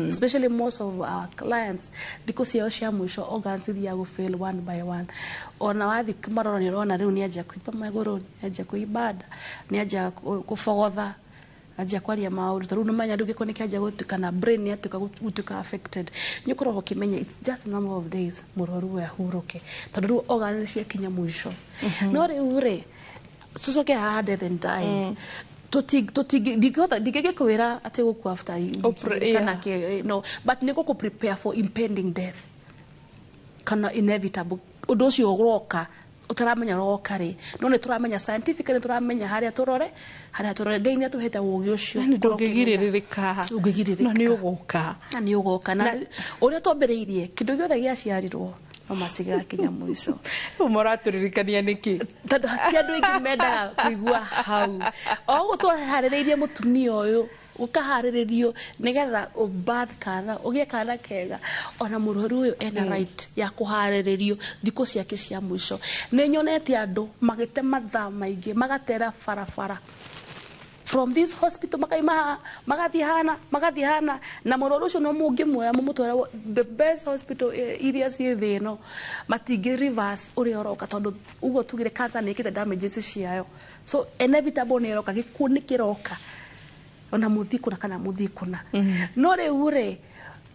Especially most of our clients, thikũ ciao cia mũico organs ithiaga fail one by one. Ona wathiĩ kũmarora nĩ ũrona rĩu nĩ anjia kũimba magũrũ, nĩ anjia kũimba nda, nĩ anjia kũbogotha, anjia kwaria maũndũ. Tarĩu nĩmenya rĩu gĩko nĩ kĩanjia gũtuĩka na brain nĩ yatuĩka gũtuĩka affected. Nĩ ũkoragwo ũkĩmenya it's just a number of days mũrwaru ũyũ ahurũke, tondũ rĩu organs ciakinya mũico. No rĩu rĩ, tũcoke haha death and dying. Ndingĩhota ndingĩgĩkwĩra atĩ gũkua after wiki igĩrĩ kana kĩ, no, but nĩ gũkũ prepare for impending death kana inevitable ũndũ ũcio ũroka ũtaramenya ũroka rĩ. No nĩ tũramenya scientifically, nĩ tũramenya harĩa tũrore. Ngai nĩ atũhete ũgĩ ũcio. Yani ũkorwo ũkĩmenya. Ndũngĩgirĩrĩka. Ndũngĩgirĩrĩka. Na nĩ ũgũka. Na nĩ ũgoka. Na ũrĩa twambĩrĩirie, kĩndũ gĩothe gĩaciarirwo no macigakinya mũico. Rĩu mũratũririkania nĩkĩ? Tondũ ti andũ aingĩ mendaga kũigua hau. O ũguo twaharĩrĩirie mũtumia ũyũ, ũkaharĩrĩrio nĩgetha ũbath kana ũgĩe kana kega, ona mũrwaru ũyũ ena right ya kũharĩrĩrio thikũ ciake cia mũico. Nĩ nyonete andũ magĩte mathaa maingĩ magatera barabara from this hospital, makaima haha, magathiĩ hana, magathiĩ hana, na mũrwaru ũcio no mũngĩmuoya mũmũtware the best hospital iria ciĩ thĩ ĩno, matingĩ reverse ũrĩa ũroka, tondũ ũguo tugire cancer nĩ ĩkĩte damages ciayo. So inevitable nĩ ĩroka, gĩkuũ nĩ kĩroka, ona mũthiĩ kũna kana mũthiĩ kũna. No rĩu rĩ,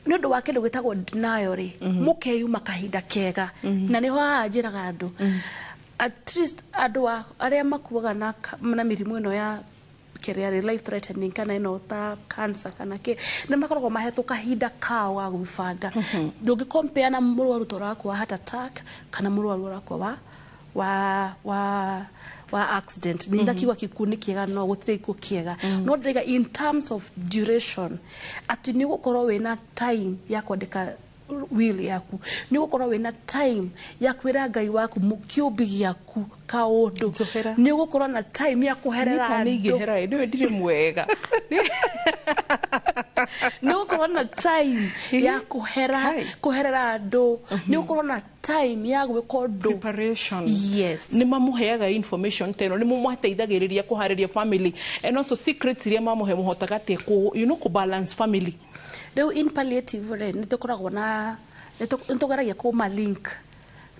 nĩ ũndũ wa kĩndũ gĩtagwo denial rĩ, mũkeyuma kahinda kega. Na nĩho haha njĩraga andũ, at least andũ arĩa makuaga na mĩrimũ ĩno ya kĩrĩa rĩ life threatening kana ĩno ta cancer kana kĩ, nĩ makoragwo mahetwo kahinda kao ga gwĩbanga. Ndũngĩ compare na mũrwaru ta ũrakua heart attack kana mũrwaru ũrakua wa accident. Nĩ ndakiuga gĩkuũ nĩ kĩega, no gũtirĩ gĩkuũ kĩega, no ndĩraiga in terms of duration atĩ nĩ ũgũkorwo wĩna time ya kwandĩka will yaku, nĩ ũgũkorwo wĩna time ya kwĩra Ngai waku kĩũmbi gĩaku kaũndũ, nĩ ũgũkorwo na time ya kũherera Nĩ andũ. ingĩhera ĩ, nĩwe ndirĩ mwega. Nĩ ũgũkorwo na time ya kũherera andũ, nĩ ũgũkorwo na time ya gwĩka ũndũ. Preparation. Yes. Nĩ mamũheaga information ta ĩno? Nĩ mũmateithagĩrĩria kũharĩria family? And also secrets iria mamũhe, mũhotaga atĩa kũ you know kũ balance family? Rĩu in palliative rĩ, nĩ tũkoragwo na nĩ tũgeragia kũma link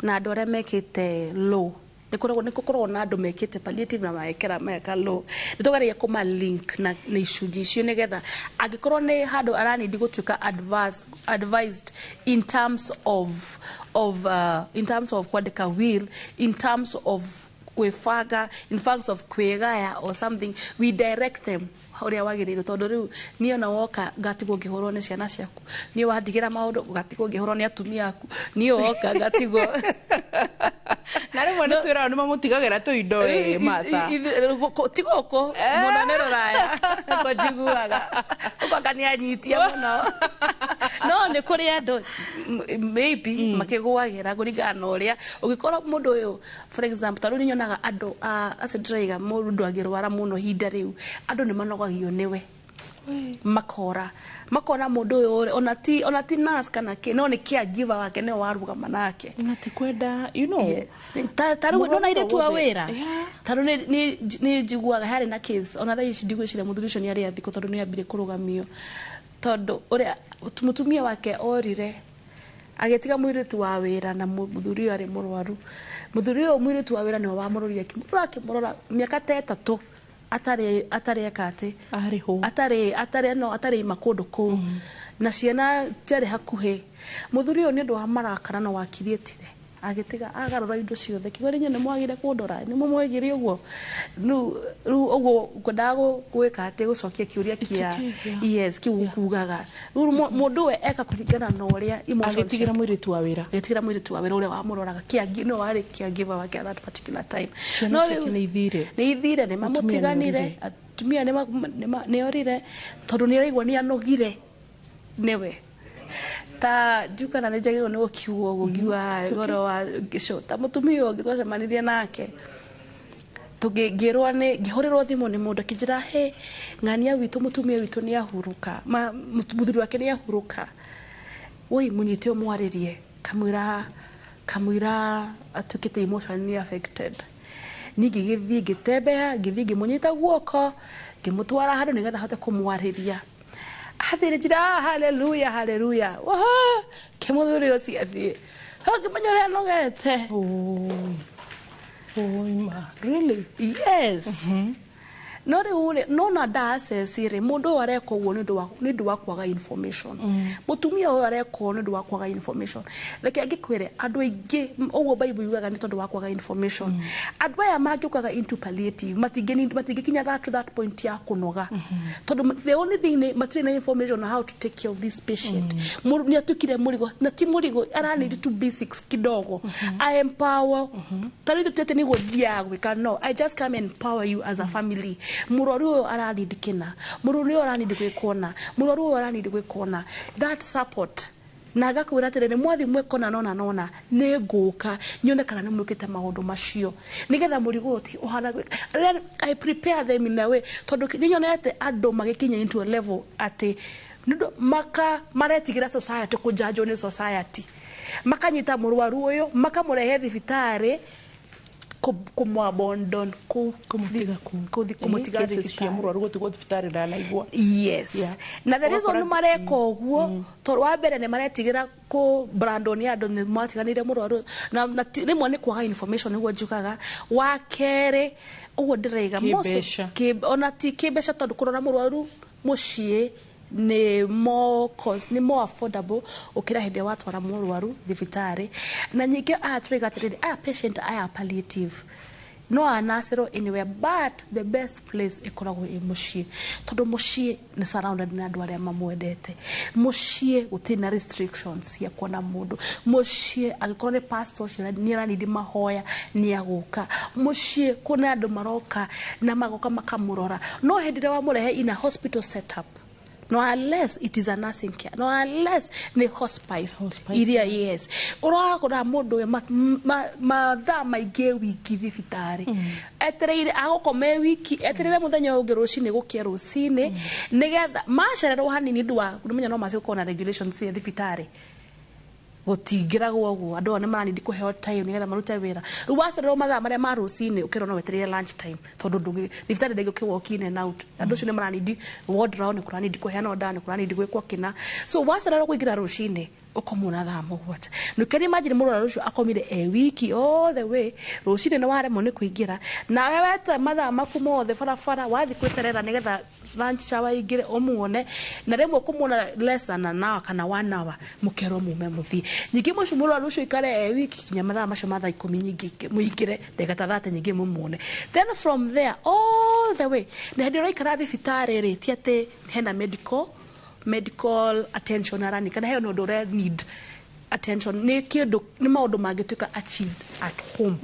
na andũ arĩa mekĩte law. Nĩ gũkoragwo na andũ mekĩte palliative na magekĩra meka law. Nĩ tũgeragia kũma link na icunjĩ icio, nĩgetha angĩkorwo nĩ handũ aranindi gũtuĩka advised in terms of kwandĩka will, in terms of gwĩbanga, in terms of kwĩgaya or something, we direct them ũrĩa wagĩrĩirwo. Tondũ rĩu niĩ ona woka ngatigwo ngĩhũrwo nĩ ciana ciaku, niĩ wandigĩra maũndũ ngatigwo ngĩhũrwo nĩ atumia aku, niĩ woka ngatigwo. Na rĩmwe nĩ twĩraga nĩ mamũtigagĩra tũindo ĩ, Martha. Ti gũkũ mũno, nĩ rũraya ko njiguaga ũkoka nĩ anyitia mũno, no nĩ kũrĩ andũ maybe makĩgũagĩra kũringana na ũrĩa ũngĩkorwo mũndũ ũyũ. For example, ta rĩu nĩ nyonaga andũ acio ndĩraiga, mũndũ angĩrwara mũno ihinda rĩu, andũ nĩ manogagio nĩwe, makora makona mũndũ ũyũ rĩ, ona ti nurse kana kĩ, no nĩ caregiver wake nĩwe warũgama nake. Na ti kwenda you know Ta rĩu nona airĩtu a wothe. wĩra, ta rĩu nĩ njiguaga harĩ na case ona thaa ici ndigwĩciria mũthuri ũcio nĩ arĩ athikũ, tondũ nĩ ambire kũrũgamio, tondũ ũrĩa mũtumia wake orire agĩtiga mũirĩtu wa wĩra na mũthuri ũyũ arĩ mũrwaru. Muthuri ũyũ, mũirĩtu wa wĩra nĩwe wamũrorire, akĩmũrora, akĩmũrora mĩaka ta 3 atarĩ atarĩ eka atĩ arĩho atarĩ atarĩ no atarĩ ima kũndũ kũu na ciana tiarĩ hakuhĩ. Mũthuri ũyũ nĩ ũndũ wa marakara no wakiriĩtire, agĩtiga agarũra indo ciothe, kiuga nĩ mwagire kũndora, nĩ mũmwegire ũguo. Rĩu ũguo ngwendaga gwĩka atĩ gũcokia kĩũria kĩa okay, yeah. Yes, kĩu kugaga rĩu mũndũ we eka kũringana na ũrĩa emotions Agĩtigĩra mũirĩtu wa wĩra. Agĩtigĩra mũirĩtu wa wĩra ũrĩa wamũroraga kĩangi no warĩ caregiver wake at that particular time. Ciana No ciake rĩu- nĩ ithire. Nĩ ithire, nĩ Mũtumia mamũtiganire. nĩorire. Atumia nĩ orire tondũ nĩ araigua nĩ anogire nĩwe. Ta ndiũ kana nĩ njagĩrĩirwo nĩ gũkiuga ũguo, ngiuga ũhoro wa gĩco ta mũtumia ũngĩ twacemanirie nake, ngĩrwo nĩ ngĩhũrĩrwo thimũ nĩ mũndũ akĩnjĩra, "He ng'ania witũ, mũtumia witũ nĩ ahurũka, mũthuri wake nĩ ahurũka, woi mũnyite ũmwarĩrie." Kamwĩra atuĩkĩte emotionally affected. Niĩ ngĩgĩthiĩ, ngĩtembea, ngĩthiĩ ngĩmũnyita guoko, ngĩmũtwara handũ nĩgetha ahote kũmwarĩria. Athire njĩra, "Ah, haleluya, haleluya." Waha, kĩmũthuri ũcio athiĩ ngĩmenya ũrĩa anogete. Oi ma, really? Yes. No rĩu rĩ, no na nda-access rĩ, mũndũ ũyũ areka ũguo nĩ ũndũ wa kwaga information. Mũtumia ũyũ areka ũguo nĩ ũndũ wa kwaga information. Reke ngĩkwĩre, andũ aingĩ ũguo Bible yugaga nĩ tondũ wa kwaga information. Andũ aya mangĩũkaga into palliative matingĩkinya that to that point ya kũnoga, tondũ the only thing nĩ matirĩ na information on how to take care of this patient. Mũndũ nĩ atuĩkire mũrigo, na ti mũrigo, aranid to basics kidogo I empower. Ta rĩu tũtete nĩguo thiaga gwĩka, no I just come and empower you as a family. Mũrwaru ũyũ aranid kĩna, mũrwaru ũyũ aranid gwĩkwo na mũrwaru ũyũ aranid gwĩkwo na that support, na ngakwĩra atĩrĩrĩ, mwathi mwĩkona nona nona nĩ ngũka nyone kana nĩ mwĩkĩte maũndũ macio nĩgetha mũrigo ũyũ ti ũhana gwĩka. Then I prepare them in a way, tondũ nĩ nyonete andũ magĩkinya into a level atĩ nĩũndũ maka maretigĩra society, kũjanjwo nĩ society, makanyita mũrwaru ũyũ makamũrehe thibitarĩ, kũmwabondon kũu, kũmũtiga kũu, kũmũtiga Cases cia thibitarĩ. Mũrwaru gũtigwo thibitarĩ ndanaigua. Yes. Na the reason Ũgakora- mareka ũguo, tondũ wa mbere nĩ maretigĩra kũ brandon nĩ andũ nĩ matiganĩire mũrwaru, na rĩmwe nĩ kwaga information nĩguo njugaga. Wa kerĩ ũguo ndĩraiga Kĩmbeca. Ona ti kĩmbeca, tondũ kũrora mũrwaru mũciĩ nĩ more cost, nĩ more affordable ũkĩra hĩndĩ ĩrĩa watwara mũrwaru thibitarĩ. Na ningĩ aya tũraiga atĩrĩrĩ, aya patient aya palliative no anacirwo anywhere, but the best place ĩkoragwo ĩ mũciĩ, tondũ mũciĩ nĩ surrounded nĩ andũ arĩa mamwendete. Mũciĩ gũtirĩ na restrictions cia kuona mũndũ. Mũciĩ angĩkorwo nĩ pastor ũcio nĩ aranindi mahoya, nĩ agũka. Mũciĩ kwĩna andũ maroka na magoka makamũrora. No hĩndĩ ĩrĩa wamũrehe in a hospital setup, no unless it is a nursing care, no unless nĩ hospice, iria, yes, ũrakora mũndũ ũyũ mathaa maingĩ wiki thibitarĩ, etereire agũkoma e wiki, etereire mũthenya ũyũ ũngĩ rũcinĩ gũkia rũcinĩ, nĩgetha macererwo hanini ndũ wa ndũmenya no macoke na regulations cia thibitarĩ gũtingĩragwo ũguo. Andũ aya nĩ maranindi kũheo time nĩgetha marute wĩra. Rĩu wacererwo mathaa marĩa ma rũcinĩ, ũkerwo no wetereire lunch time, tondũ ndũngĩ thibitarĩ ndĩngĩũke walk in and out. Andũ acio nĩ maranindi ward round, nĩ kũranindi kũheanwo ndawa, nĩ kũranindi gwĩkwo kĩna. So wacererwo kũingĩra rũcinĩ, ũkomwo na thaa 7. You can imagine mũrwaru ũcio akomire e wiki all the way rũcinĩ, nĩ waremwo nĩ kũingĩra, nawe wete mathaa maku mothe barabara wathiĩ kwĩterera nĩgetha lunch hour ingĩre ũmuone, na rĩmwe kũmuona less than an hour kana one hour, mũkerwo mume mũthiĩ. Ningĩ mũcio mũrwaru ũcio ikare e wiki kinya mathaa macio ma thaa 10, nyingĩ mũingĩre ndagĩka ta 30 nyingĩ mũmuone. Then from there all the way, na hĩndĩ ĩrĩa ũraikara thibitarĩ rĩ, ti atĩ hena medical attention arani kana he ũndũ ũrĩa need attention, nĩ kĩndũ nĩ maũndũ mangĩtuĩka achieved at home.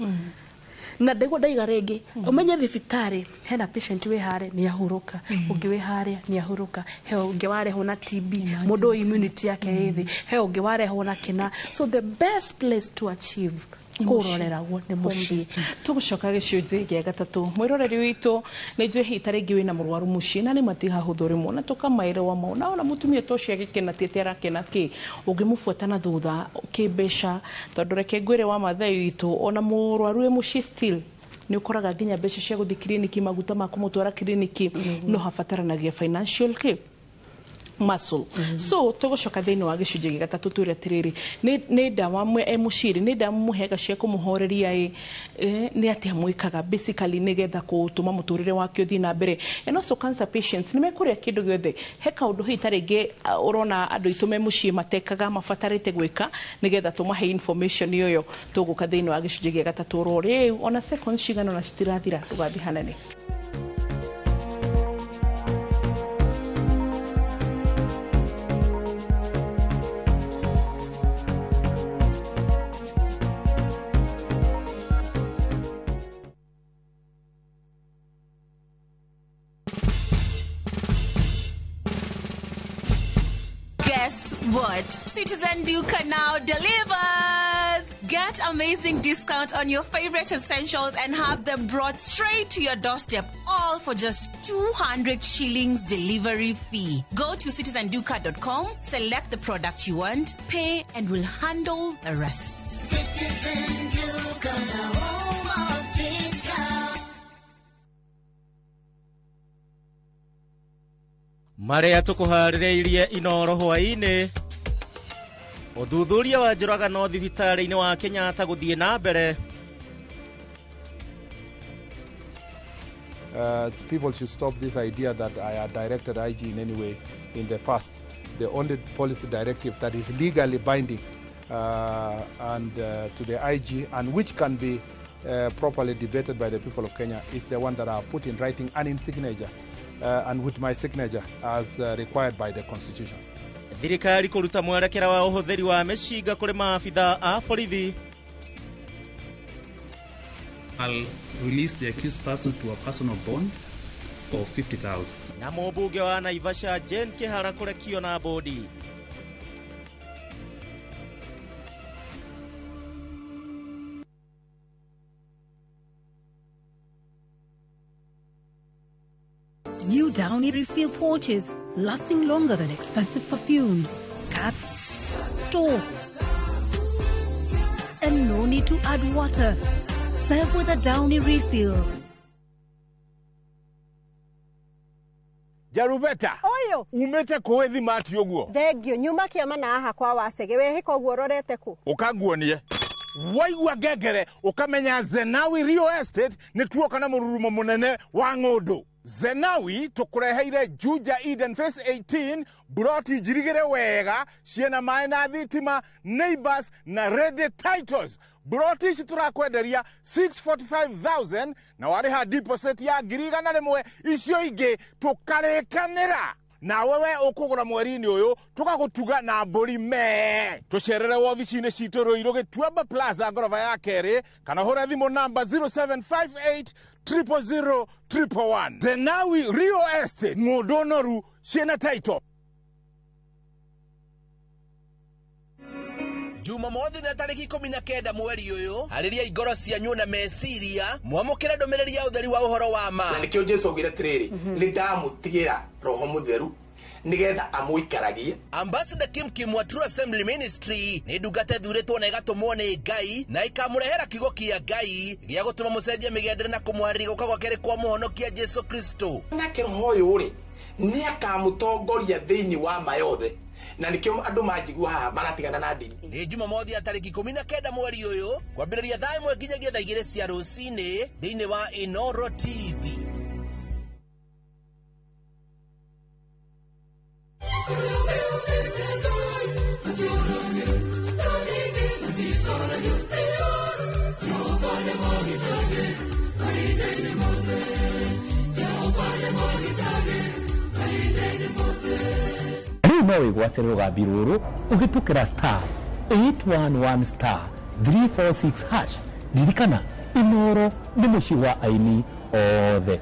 Na ndiguo ndaiga rĩngĩ, ũmenye thibitarĩ hena patient wĩ harĩa nĩ ahurũka, ũngĩ wĩ harĩa nĩ ahurũka, he ũngĩ warehwo na TB, mũndũ ũyũ immunity yake ĩ thĩ, he ũngĩ warehwo na kĩna. So the best place to achieve kũroreragwo nĩ mũciĩ. Tũgũcoka gĩcunjĩ gĩa gatatũ. Mwĩroreri witũ, nĩ njũĩ hihi ta rĩngĩ wĩna mũrwaru mũciĩ na nĩ matihahũthũ rĩmwe na tũkamaerewa mau, na ona mũtumia ta ũcio agĩkena ti atĩ arakena kĩ ũngĩmũbuata na thutha kĩmbeca, tondũ reke ngwĩre wa mathai witũ, ona mũrwaru wĩ mũciĩ still nĩ ũkoraga nginya mbeca cia gũthiĩ kiriniki, maguta ma kũmũtwara kiriniki, no habataranagia financial kĩ Muscle. So tũgũcoka thĩinĩ wa gĩcunjĩ gĩa gatatũ twĩre atĩrĩrĩ, nĩ ndawa e mũciĩ nĩ ndawa mũheaga cia kũmũhoreria ĩ, nĩ atĩa mwĩkaga basically nĩgetha gũtũma mũtũrĩre wake ũthiĩ na mbere? And also cancer patients nĩ mekũrĩa kĩndũ gĩothe? He kaũndũ hihi ta rĩngĩ ũrona andũ aitũ me mũciĩ matekaga mabatarĩte gwĩka nĩgetha tũmahe information ũyũ? Tũgũka thĩinĩ wa gĩcunjĩ gĩa gatatũ oro rĩu, ona seconds cigana ona citirathira. Ndũgathiĩ hanene. Guess what? Citizen Duka now delivers! Get amazing discount on your favorite essentials and have them brought straight to your doorstep, all for just 200 shillings delivery fee. Go to citizenduka.com, select the product you want, pay, and we'll handle the rest. Citizen Duka, the home of discount. Marĩa tũkũharĩrĩirie Inoro hwaĩ-inĩ: ũthuthuria wa njũragano thibitarĩ-inĩ wa Kenyatta gũthiĩ na mbere. People should stop this idea that I had directed IG in any way in the past. The only policy directive that is legally binding and to the IG and which can be properly debated by the people of Kenya is the one that I have put in writing and in signature and with my signature as required by the Constitution. Thirikari kũruta mwerekera wa ũhũthĩri wa mĩcinga kũrĩ maabitha a borithi. I'll release the accused person to a personal bond of 50,000. Na mũmbunge wa Naivasha Jane Kihara kũrekio na bodi. New Downy refill pouches, lasting longer than expensive perfumes. Cap, store, and no need to add water. Serve with a Downy refill. Jarubeta. Ũyũ. Umĩte kũĩ thimati ũguo? Thengio, nyuma kĩama na haha kwa Wacege. Wehĩka ũguo ũrorete kũ? Ũkanguonie. Waigua ngengere ũkamenya Zenawi Real Estate nĩ tuoka na mũrurumo mũnene wa ng'ũndũ. Zenawi tũkũreheire Juja Eden Phase 18, buroti njirigĩre wega ciĩna maĩ na thitima, neighbors na ready titles. Buroti ici tũrakwenderia 645,000 na warĩha deposit ya 100,000, icio ingĩ tũkarĩkanĩra. Nawe we ũkũgũra mweri-inĩ ũyũ tũgagũtuga na mbũri mee. Tũcerere wobici-inĩ citũ Ruiru Gĩtuamba Plaza ngoroba ya kerĩ, kana hũra thimũ namba 0758 000 111. Zenawi Real Estate, ng'ũndũ noru ciĩna title. Jumamothi na tarĩki 19 mweri ũyũ, harĩria ingoro cianyu na meciria mwamũkĩre ndũmĩrĩri ya ũtheri wa ũhoro wa ma. Na nĩkĩo Jesu augire atĩrĩrĩ, nĩ ndamũtigĩra Roho Mũtheru nĩgetha amũikaragie. Ambassador Kim Kim wa True Assembly Ministry nĩ ndungata ĩthurĩtwo na ĩgatũmwo nĩ Ngai na ĩkamũrehera kiugo kĩa Ngai gĩa gũtũma mũcenjie mĩgendere na kũmũharĩria gũka gwa kerĩ kwa mũhonokia Jesu Kristo. Nake Roho ũyũ rĩ, nĩ akamũtongoria thĩinĩ wa ma yothe, na nĩkĩo andũ manjigua haha maratigana na ndini. Nĩ Jumamothi ya tarĩki 19 mweri ũyũ kwambĩrĩria thaa 1 nginyagia thaa 2 cia rũcinĩ thĩinĩ wa Inoro TV. Rĩu no wĩgwatĩre rũgambi rũrũ ũhĩtũkĩra star 811 star 346 hash. Ririkana, Inoro nĩ mũciĩ wa aini othe.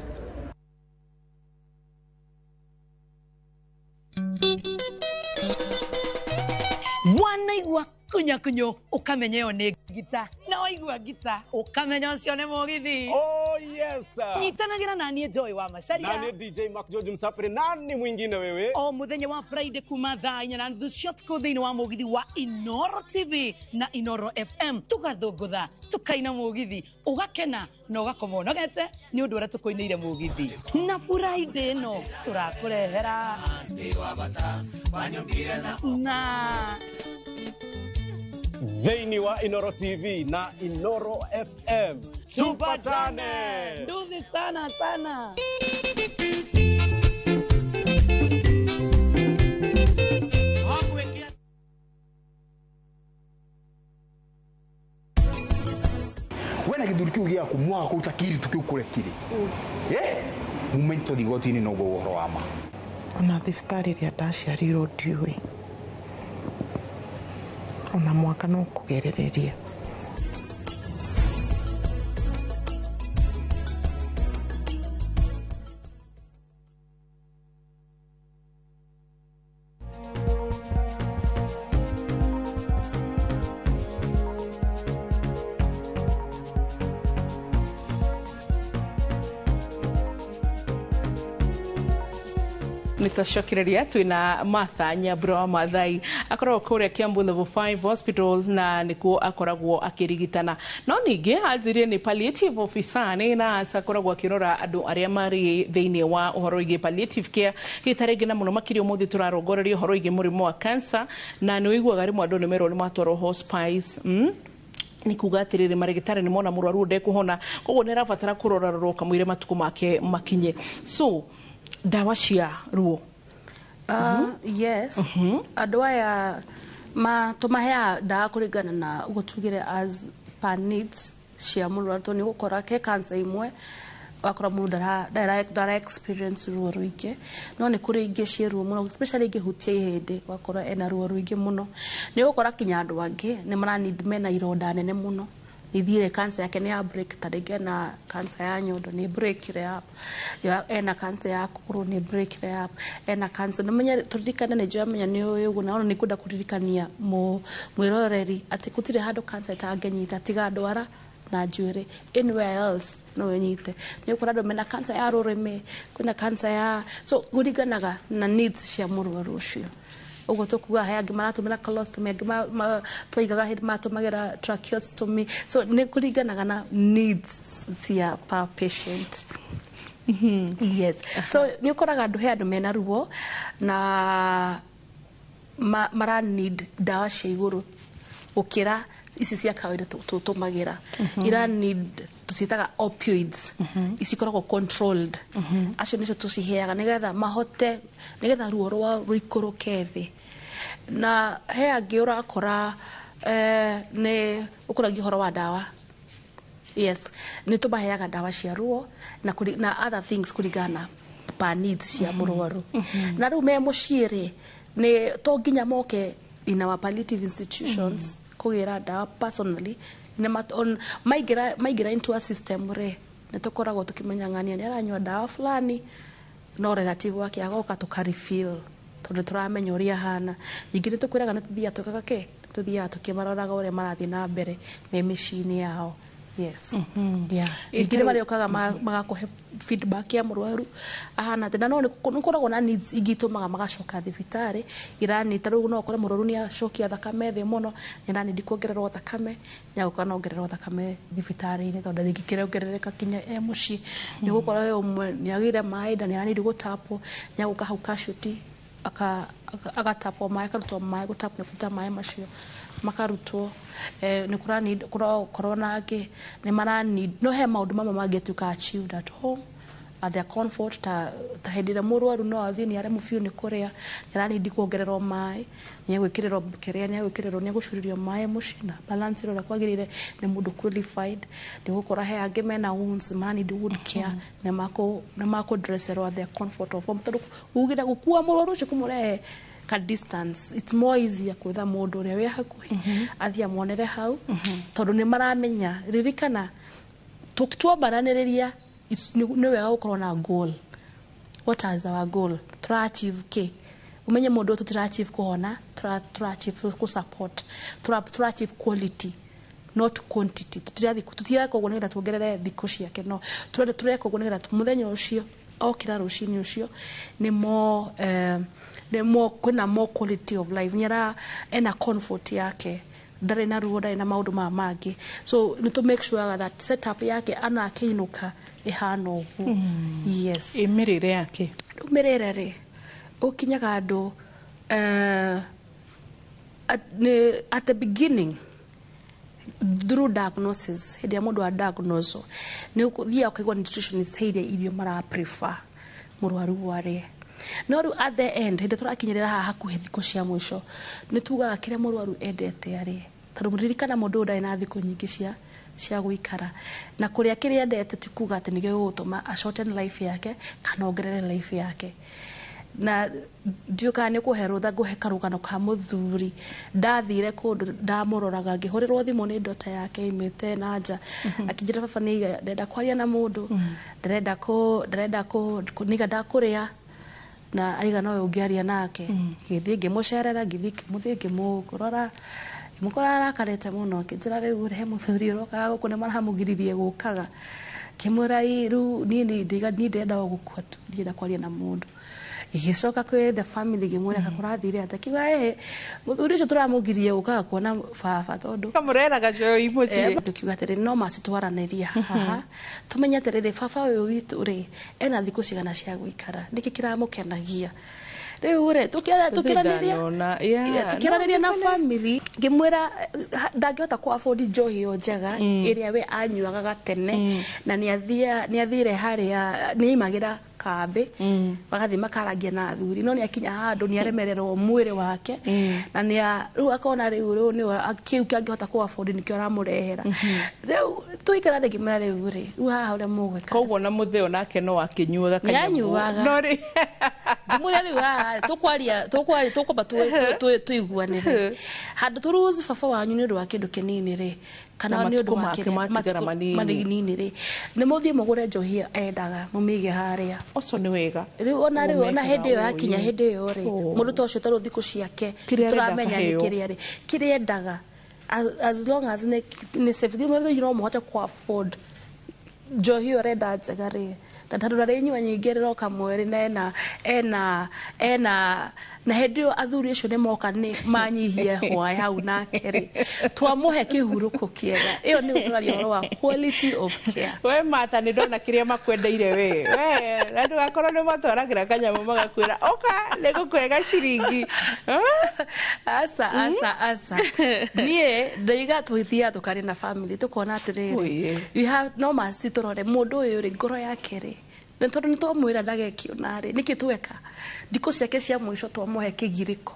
Wanaigua kunyakunyo ukamenya ĩyo nĩ ngita, na waigua ngita ukamenya ũcio nĩ mũgithi. Oh yes. Yes. Nyitanagĩra naniĩ Joy wa Macaria. Nani DJ Mark George Msapre, nani mwingine wewe? O muthenya wa Friday kuma thaa 4:30 cia ũtukũ thĩinĩ wa mũgithi wa Inoro TV na Inoro FM, tũgathũngũtha, tũkaina mũgithi, ũgakena na ũgakoma ũnogete nĩ ũndũ ũrĩa tũkũinĩire mũgithi. Na Friday ĩno tũrakũrehera na thĩinĩ wa Inoro TV na Inoro FM. Tupatane. Nduthi sana sana. Wena gĩthuri kĩu gĩaku mwaga kũruta kĩiritu kĩu kũrĩa kĩrĩ, mume tũthiĩ igoti-inĩ noguo ũhoro wa ma. Ona thibitarĩ ĩrĩa ndaciarirwo ndiũĩ, ona mwaka no kũgerereria. Nĩtwacokereria twĩna Martha Nyambura wa Mathai, akoragwo kũrĩa Kiambu Level 5 Hospital na nĩkuo akoragwo akĩrigitana. No ningĩ anjirie nĩ palliative officer, nĩ nurse akoragwo akĩrora andũ arĩa marĩ thĩinĩ wa ũhoro wĩgiĩ palliative care gĩta rĩngĩ, na mũno makĩria ũmũthĩ tũrarongoreria ũhoro wĩgiĩ mũrimũ wa cancer. Na nĩ ũiguaga rĩmwe andũ nĩ merwo nĩ matwarwo hospice, Nĩ kuga atĩrĩrĩ, marĩgĩtarĩ nĩ mona mũrwaru ndekũhona, koguo nĩ arabatara kũrorarorwo kamũira matukũ make makinye. So ndawa cia ruo? Yes, andũ aya tũmaheaga ndawa kũringana na ũguo tugire as per needs cia mũrwaru, tondũ nĩ ũgũkora ke cancer imwe wakora mũndũ ndara experience ruo rũingĩ, no nĩ kũrĩ ingĩ ciĩ ruo mũno, especially ingĩhutia ihĩndĩ, wakora ena ruo rũingĩ mũno. Nĩ ũgũkora kinya andũ angĩ nĩ mara need mena ironda nene mũno, ithire cancer yake nĩ ya break, ta rĩngĩ ena cancer ya nyondo nĩ breakire up, ena cancer ya kũgũrũ nĩ breakire up, ena cancer nĩ tũririkane nĩ njũĩ amenya nĩ ũĩ ũguo, na ona nĩ ngwenda kũririkania mwĩroreri atĩ gũtirĩ handũ cancer ĩtangĩnyita tiga ndwara na njuĩrĩ, anywhere else no ĩnyite. Nĩ ũkora andũ mena cancer ya rũrĩmĩ, kwĩna cancer ya, so kũringanaga na needs cia mũrwaru ũcio. Ũguo tũkuga he angĩ maratũmĩra colostomy, angĩ twaigaga hĩndĩ maratũmagĩra tracheostomy, so nĩ kũringanaga na needs cia per patient. Yes, so nĩ ũkoraga andũ he andũ mena ruo na mara need ndawa cia igũrũ gũkĩra ici cia kawaida tũtũmagĩra. Ira need tũciĩtaga opioids, ici ikoragwo controlled, acio nĩcio tũciheaga nĩgetha mahote, nĩgetha ruo rwao rũikũrũke thĩ. Na he angĩ ũrakora nĩ ũkũragia ũhoro wa ndawa. Yes, nĩ tũmaheaga ndawa cia ruo na other things kũringana na per needs cia mũrwaru. Na rĩu me mũciĩ rĩ, nĩ to nginya moke in our palliative institutions kũgĩra ndawa personally. Maingĩra into a system rĩ, nĩ tũkoragwo tũkĩmenya ng'ania nĩ aranyua ndawa fulani, no relative wake agoka tũka refill tondũ tũramenya ũrĩa ahana. Ningĩ nĩ tũkwĩraga nĩ tũthiaga twĩkaga kĩ, tũthiaga tũkĩmaroraga ũrĩa marathiĩ na mbere me mĩciĩ-inĩ yao. Yes. Yeah. Ningĩ nĩ marĩũkaga magakũhe feedback ya mũrwaru ahana atĩa, na no nĩ gũkoragwo na needs ingĩ itũmaga magacoka thibitarĩ irani, ta rĩu no ũkore mũrwaru nĩ acokia thakame thĩ mũno, nĩ aranindi kuongererwo thakame, nĩ agũka na ongererwo thakame thibitarĩ-inĩ tondũ rĩngĩ kĩrongerereka kinya e mũciĩ. Nĩ ũgũkora we ũmwe nĩ agĩire maĩ nda, nĩ aranindi gũtapwo, nĩ agũka hau casualty agatapwo maĩ, akarutwo maĩ, gũtapwo nĩ kũruta maĩ macio makarutwo. Nĩ kũrakorwo na angĩ nĩ mara need, no he maũndũ mamwe mangĩtuĩka achieved at home at their comfort, ta hĩndĩ ĩrĩa mũrwaru no athiĩ nĩ aremwo biũ nĩ kũrĩa, nĩ aranindi kuongererwo maĩ, nĩ egwĩkĩrĩrwo kĩrĩa, nĩ egwĩkĩrĩrwo, nĩ egũcurĩrio maĩ mũciĩ na balance ĩrĩa kwagĩrĩire nĩ mũndũ qualified. Nĩ ũgũkora he angĩ mena wounds maranindi wound care, nĩ makũ-dresserwo at their comfort of home, tondũ ugire gũkua mũrwaru ũcio kũmũrehe ka distance, it's more easier kwetha mũndũ ũrĩa wĩ hakuhĩ athiĩ amuonere hau, tondũ nĩ maramenya. Ririkana twambaranĩrĩria nĩ wega gũkorwo na goal. What is our goal? Tũra achieve kĩ? Ũmenye mũndũ ũyũ tũtira achieve kũhona, tũra achieve kũ support, tũra achieve quality. Not quantity. Tũtireka ũguo nĩgetha tuongerere thikũ ciake, no tũrenda, tũreka ũguo nĩgetha mũthenya ũcio okĩra rũcinĩ ũcio nĩ more, nĩ more, kwĩna more quality of life, nĩ ara ena comfort yake, ndarĩ na ruo, ndarĩ na maũndũ maya mangĩ. So nĩ tũ make sure that setup yake ana akĩinũka ĩhana ũguo. Yes. Ĩ mĩrĩre yake? Rĩu mĩrĩre rĩ, ũkinyaga andũ at the beginning through diagnosis, hĩndĩ ĩrĩa mũndũ a diagnose, nĩ ũthiaga ũkaigua nutritionist he irio mara prefer mũrwaru arĩe. No rĩu at the end, hĩndĩ tũrakinyĩrĩra haha hakuhĩ thikũ cia mũico, nĩ tugaga kĩrĩa mũrwaru endete arĩe, tondũ mũririkana mũndũ ũyũ ndarĩ na thikũ nyingĩ cia gũikara, na kũrĩa kĩrĩa endete ti kuga atĩ nĩkĩo gĩgũtũma a shorten life yake kana ongerere life yake. Na ndiũ kana nĩ kũhe rũtha, ngũhe karũgano ka mũthuri ndathire kũndũ ndamũroraga, ngĩhũrĩrwo thimũ nĩ ndota yake imĩte na nja, akĩnjĩra, "Baba nĩ ndĩrenda kwaria na mũndũ, ndĩrenda kũ ndĩrenda kũ nĩiga ndakũrĩa na aiga nowe ũngĩaria nake." Ngĩthiĩ ngĩmũcerera, ngĩthiĩ ngĩmũthiĩ ngĩmũrora, ngĩmũkora arakarĩte mũno. Akĩnjĩra, "Rĩu he mũthuri ũrokaga gũkũ, nĩ maramũgiririe gũkaga." Ngĩmwĩra, "Ĩ, rĩu niĩ niĩ ndĩrenda o gũkua tu, ndirenda kwaria na mũndũ." Ngĩgĩcoka kwĩ the family, ngĩmwĩra kũrathire atĩa. Akiuga, "Ĩ, mũthuri ũcio tũramũgirie gũkaga kuona baba tondũ Kamũreraga coĩ mũciĩ. Tukiuga atĩrĩ, no macitwaranĩria haha, tũmenye atĩrĩrĩ, baba ũyũ witũ rĩ, ena thikũ cigana cia gũikara, nĩkĩ kĩramũkenagia? Rĩu rĩ, tũkĩaranĩria Ndanona, yeah. Tũkĩaranĩria na family, ngĩmwĩra ndangĩhota kũ afford njohi ĩyo njega ĩrĩa we anyuaga gatene, na nĩ athire harĩa nĩ aimagĩra kambĩ, magathiĩ makarangia na athuri, no nĩ akinya handũ nĩ aremererwo mwĩrĩ wake, na nĩ rĩu akona rĩu nĩ kĩu kĩangĩhota kũ afford nĩkĩo aramũrehera. Rĩu tũikara thĩ, ngĩmwĩra, rĩu rĩ, rĩu haha ũrĩa mũgwĩka. Koguo na mũtheo nake no akĩnyuaga kanyamũ? Nĩanyuaga. No rĩ Ngĩmwĩra, rĩu haha tũkwaria, tũkwaria, tũkwamba tũiguanĩre handũ tũruzi baba wanyu nĩ ũndũ wa kĩndũ kĩnini rĩ, kana Na nĩ ũndũ matukũ wa make kĩrĩa matigara matukũ manini. manini rĩ, nĩ mũthiĩ mũgũre njohi ĩyo endaga, mũmĩige harĩa. Ũcio nĩ wega. Rĩu ona hĩndĩ ĩyo Ũmekaga yakinya, ũũ, hĩndĩ ĩyo rĩ, Oh. mũndũ ta ũcio tarĩu thikũ ciake Kĩrĩa arenda tũramenya nĩ akaheo. kĩrĩa rĩ, kĩrĩa endaga, as long as nĩ safe. Rĩu no mũhote kũ afford njohi ĩyo ũrenda njega rĩ, na tondũ ndarĩnyua nyingĩ, rĩroka mweri na ena na hĩndĩ ĩyo athuri acio nĩ moka nĩ manyihie hwaĩ hau nake rĩ, twamũhe kĩhurũko kĩega. Ĩyo nĩ tũraria ũhoro wa quality of care. We Martha, nĩ ndona kĩrĩa makwendeire we, na ndũgakorwo nĩ matwaragĩra kanyamũ magakwĩra, "Ũka nĩ ngũkũhe ciringi." Aca, aca, aca, niĩ ndaiga tũthiaga tũkaria na family, tũkona atĩrĩrĩ, Oye. we have no masi, tũrore mũndũ ũyũ rĩ, ngoro yake rĩ, na tondũ nĩ twamwĩra ndagekio narĩ, nĩkĩ tweka thikũ ciake cia mũico twamũhe kĩgirĩko,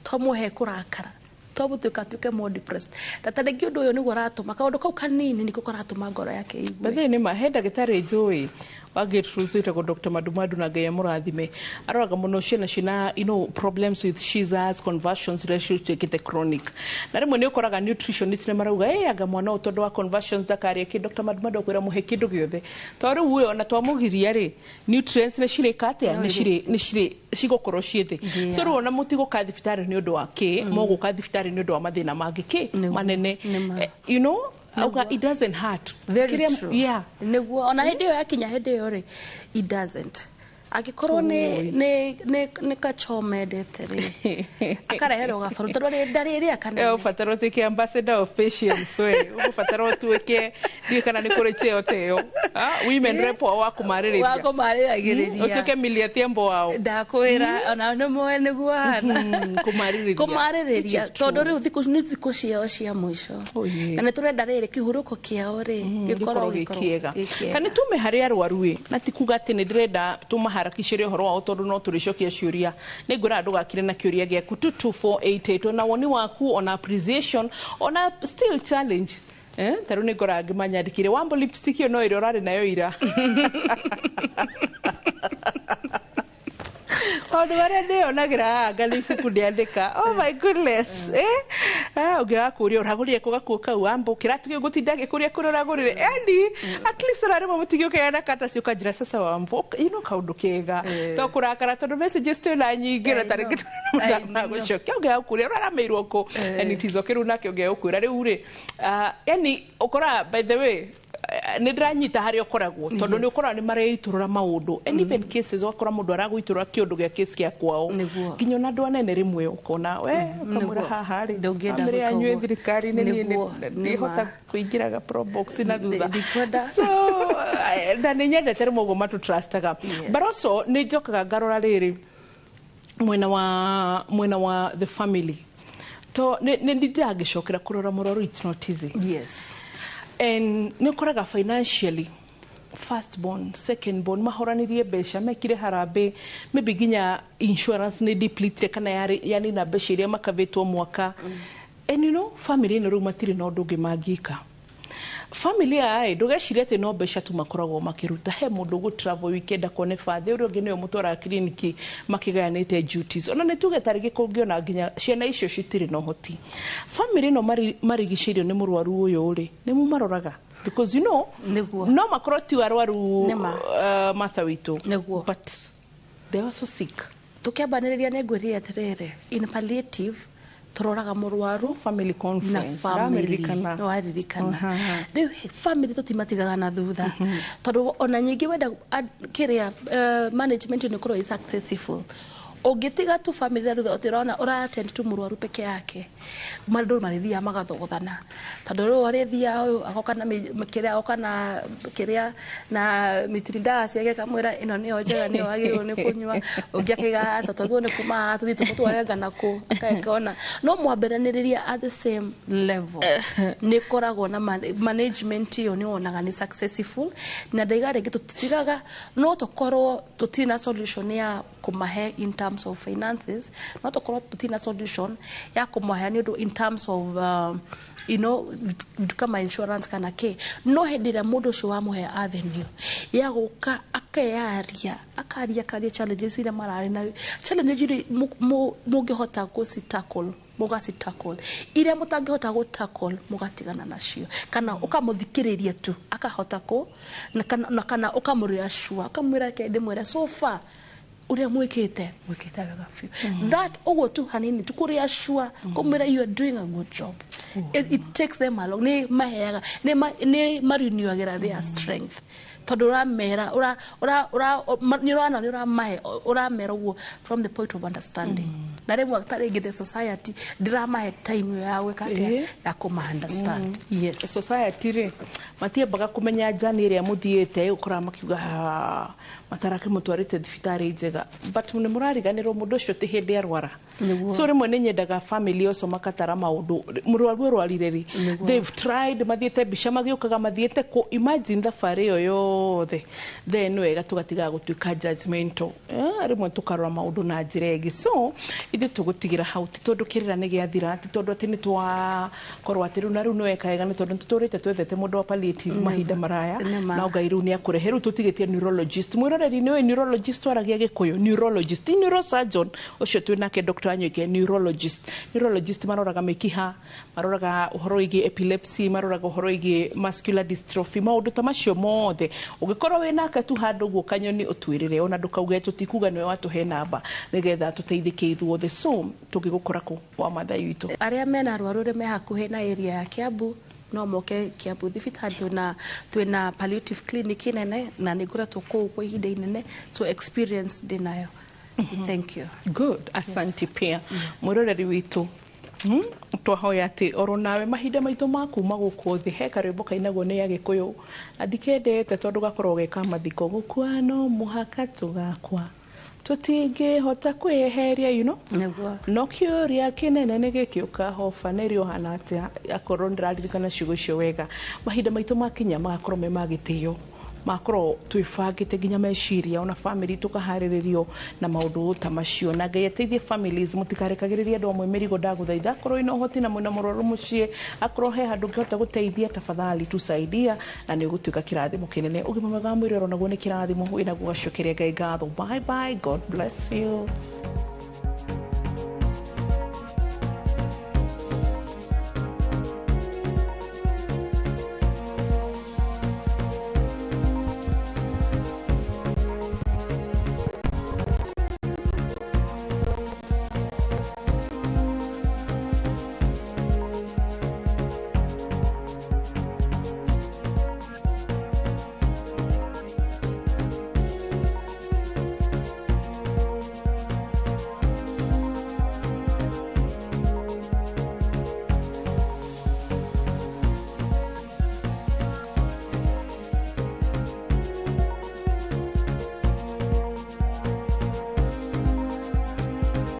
twamũhe kũrakara, twamũtuĩka atuĩke more depressed, ta rĩngĩ ũndũ ũyũ nĩguo ũratũma kaũndũ kau kanini nĩko karatũma ngoro yake ĩigue. Bathĩ nĩ ma he ndagĩtarĩ njũĩ wa Gertrude wĩtagwo Dr. Madumadu, na Ngai amũrathime, aroraga mũno ciana ciina problems with seizures, convulsions iria cituĩkĩte chronic, na rĩmwe nĩ ũkoraga nutritionist nĩ marauga, "Ĩ, anga mwana ũyũ tondũ wa convulsions ndakarĩe kĩ." Dr. Madumadu akwĩra, "Mũhe kĩndũ gĩothe, tondũ rĩu ũyũ ona twamũgiria rĩ, nutrients nĩ cirĩka atĩa? No Nĩ cirĩ nĩ cirĩ cigũkorwo ciĩ thĩ." So rĩu ona mũtigũka thibitarĩ nĩ ũndũ wa kĩ, mũgũka thibitarĩ nĩ ũndũ wa mathĩna mangĩ kĩ manene. Nĩma. Auga it doesn't hurt. Very true. Nĩguo ona hĩndĩ ĩyo yakinya, hĩndĩ ĩyo rĩ, it doesn't. Angĩkorwo nĩ kachoma endete rĩ, akareherwo gabaru tondũ ndarĩrĩa kanene. Ũbatara ũtuĩke ambassador of patience, we ũgũbatara ũtuĩke, ndiũĩ kana nĩ kũrĩ cheo teo. Ah, women rep wao wa kũmarĩrĩria. Wa kũmarĩragĩrĩria. Ũtuĩke Milia Tiembo wao. Ndakwĩra ona nĩ moe nĩguo hana kũmarĩrĩria. Kũmarĩrĩria. Which is true. Tondũ rĩu thikũ nĩ thikũ ciao cia mũico, na nĩ tũrenda rĩrĩ kĩhurũko kĩao rĩ, gĩkorwo gĩkorwo gĩ kĩega. gĩ kĩega. Kana tume harĩ arwaru ĩ, na ti kuga atĩ nĩ ndĩrenda tũmaharakicĩre ũhoro wao, tondũ no tũrĩcokia ciũria. Nĩ ngwĩra ndũgakire na kĩũria gĩaku 22488, ona woni waku, ona appreciation, ona still challenge. Ta rĩu nĩ ngora ngĩmanyandĩkire wambo, lipstick ĩyo no ĩrĩa ũrarĩ nayo ira. Maũndũ marĩa ndĩyonagĩra haha nga nĩ ibuku ndĩandĩka. Oh my goodness. Ũngĩaga kũũria ũragũrire kũ gakuo kau wambũ kĩratũ kĩu ngũtinda ngĩkũria kũrĩa ũragũrire. Yani at least ona rĩmwe mũtigĩũkĩra na kata ũkanjĩra sasa wambũ you know kaũndũ kega. To kũrakara tondũ messages twĩna nyingĩ na tarĩngĩ gũcokia ũngĩaga kũũria ũraramĩirwo kũ, and it is okay. Rĩu nake ũngĩaga gũkwĩra rĩu rĩ, yani ũkoraga, by the way, nĩ ndĩranyita harĩa ũkoragwo tondũ nĩ ũkoraga nĩ mareitũrũra maũndũ, and even cases ũgakora mũndũ aragũitũrũra kĩũndũ gĩa case gĩa kwao, nginya ona andũ anene rĩmwe ũkona we ũkamwĩra haha rĩ Ndũngĩenda family gwĩka yanyu ĩ ũguo. thirikari-inĩ, niĩ ndihota kũingĩraga probox na thutha. So na nĩ nyendete rĩmwe ũguo matũtrustaga, but also nĩ njokaga ngarora rĩrĩ mwena wa the family to nĩ ndĩrangĩcokera kũrora mũrwaru, it's not easy. And nĩ ũkoraga financially, first born, second born mahoranirie mbeca, mekire harambĩ, maybe nginya insurance nĩ depleted kana yani na mbeca iria makavĩtwo mwaka. And you know family ĩno rĩu matirĩ na ũndũ ũngĩ mangĩka. Family aya ndũgecirie atĩ no mbeca tu makoragwo makĩruta. He mũndũ ũgũ travel weekend akone bathe, ũrĩa ũngĩ nĩwe mũtwaraga kiriniki, makĩgayanĩte duties. Ona nĩ tuge tarĩngĩ kũngĩona nginya ciana icio citirĩ na ũhoti, family ĩno marigicĩirio nĩ mũrwaru ũyũ rĩ, nĩ mũmaroraga? Because you know no makorwo ti arwaru. Nĩma. Martha witũ, but they are also sick. Tukiambanĩrĩria nĩ ngwĩrire atĩrĩrĩ, in palliative tũroraga mũrwaru family conference. Na family. Ndĩramirikana. Nĩ waririkana. Rĩu family tũtimatigaga na thutha tondũ ona nyingĩ wenda kĩrĩa management nĩ ĩkorwo ĩ successful, ũngĩtiga tu family na thutha, ũtĩrona ũra attend tu mũrwaru peke yake, andũ marĩthiaga magathogothana tondũ rĩu arĩthiaga ũyũ agoka na kĩrĩa, agoka na kĩrĩa na mitirindaga ciake, akamwĩra ĩno nĩyo njega, nĩyo wagĩrĩirwo nĩ kũnyua. Ũngĩ akaiga aca, twagĩrĩirwo nĩ kuma haha tũthiĩ tũmũtware ngana kũ akona no mwambĩranĩrĩria at the same level. Nĩ ĩkoragwo na management ĩyo nĩ wonaga nĩ successful na ndaiga rĩngĩ tũtitigaga. No tũkorwo tũtirĩ na solution ya kũmahe in terms of finances, no tũkorwo tũtirĩ na solution ya kũmahe nĩ ũndũ in terms of vitu kama insurance kana kĩ, no hĩndĩ ĩrĩa mũndũ ũcio wamũhe avenue ya gũka akeyaria, akaria akaria challenges iria mararĩ na challenges iria mũngĩhota gũci tackle, mũgaci tackle, iria mũtangĩhota gũ tackle mũgatigana nacio, kana ũkamũthikĩrĩria tu akahota kũ na kana ũkamũreassure, ũkamwĩra ke ndĩmwĩre so far ũrĩa mwĩkĩte, mwĩkĩte wega biũ. That ũguo tu hanini tu kũreassure, kũmwĩra you are doing a good job, it takes them along. Nĩ maheaga, nĩ marenewagĩra their strength tondũ ũramera ũra ũra ũra nĩ ũrona nĩ ũramahe, ũramera ũguo from the point of understanding. Na rĩmwe ta rĩngĩ the society ndĩramahe time ĩyo ya gwĩka atĩa, ya kũma understand. Yes. Society rĩ, matiambaga kũmenya njani ĩrĩa mũthiĩte, ũkoraga makiuga, "Ah, matarake mũtwarĩte thibitarĩ njega," but nĩ mũrariganĩrwo mũndũ ũcio ti hĩndĩ arwara. So rĩmwe nĩ nyendaga family ũcio makatara maũndũ mũrwaru arwarire rĩ. They've tried, mathiĩte mbica, magĩũkaga mathiĩte kũ, imagine thabarĩ ĩyo yothe. Then wega tũgatigaga gũtuĩka judgmental. Rĩmwe tũkarora maũndũ na njĩra ĩngĩ. So ithuĩ tũgũtigĩra hau, ti tondũ kĩrĩra nĩ gĩathira, ti tondũ atĩ nĩ twakorwo atĩ rĩu na rĩu nĩ weka wega, nĩ tondũ nĩ tũtũrĩte twethete mũndũ wa palliative mahinda maraya. Na Ngai rĩu nĩ akũrehe. Rĩu tũtigĩtie neurologist. Mwĩroreri, nĩ ũĩ neurologist waragia Gĩkũyũ? Neurologist ti neurosurgeon ũcio twĩ nake Dr. Wanyoike. Neurologist, neurologist maroraga mĩkiha, maroraga ũhoro wĩgiĩ epilepsy, maroraga ũhoro wĩgiĩ muscular dystrophy, maũndũ ta macio mothe. Ũngĩkorwo wĩ nake tu handũ ũguo kanyoni, ũtwĩrĩre, ona ndũkauge tũtikuga nĩwe watũhe namba nĩgetha tũteithĩke ithuothe. So tũngĩgũkora kũ wa Mathai witũ? Arĩa mena arwaru arĩa me hakuhĩ na area ya Kiambu no moke Kiambu thibitarĩ. Twĩna palliative clinic nene na nĩ ngoretwo kũu kwa ihinda inene, so experience ndĩnayo. Thank you. Good, asante. Pia mwĩroreri witũ, twahoya atĩ oro nawe mahinda maitũ ma kuma gũkũ thĩ he karwĩmbo kainagwo nĩ Agĩkũyũ na ndikendete tondũ gakoragwo ge ka mathiko, gũkua no mũhaka tũgakwa, tũtingĩhota kwĩyeheria, you know? Nĩguo. No kĩũria kĩnene nĩ gĩkĩ, ũkahoba nĩrĩ ũhana atĩa? Akorwo ndĩraririkana ciugo icio wega, mahinda maitũ makinya magakorwo me ma gĩtĩo. Makorwo twĩbangĩte nginya meciria, ona family tũkaharĩrĩrio na maũndũ ta macio. Na Ngai ateithie families, mũtikarekagĩrĩrie andũ amwe mĩrigo. Ndagũthaitha, akorwo wĩna ũhoti na mwĩna mũrwaru mũciĩ, akorwo he handũ ũngĩhota gũteithia, tafadhali tusaidia, na nĩ ũgũtuĩka kĩrathimo kĩnene. Ũgima mwega wa mwĩrĩ oro naguo nĩ kĩrathimo, wĩnaguo gacokeria Ngai ngatho. Bye bye, God bless you.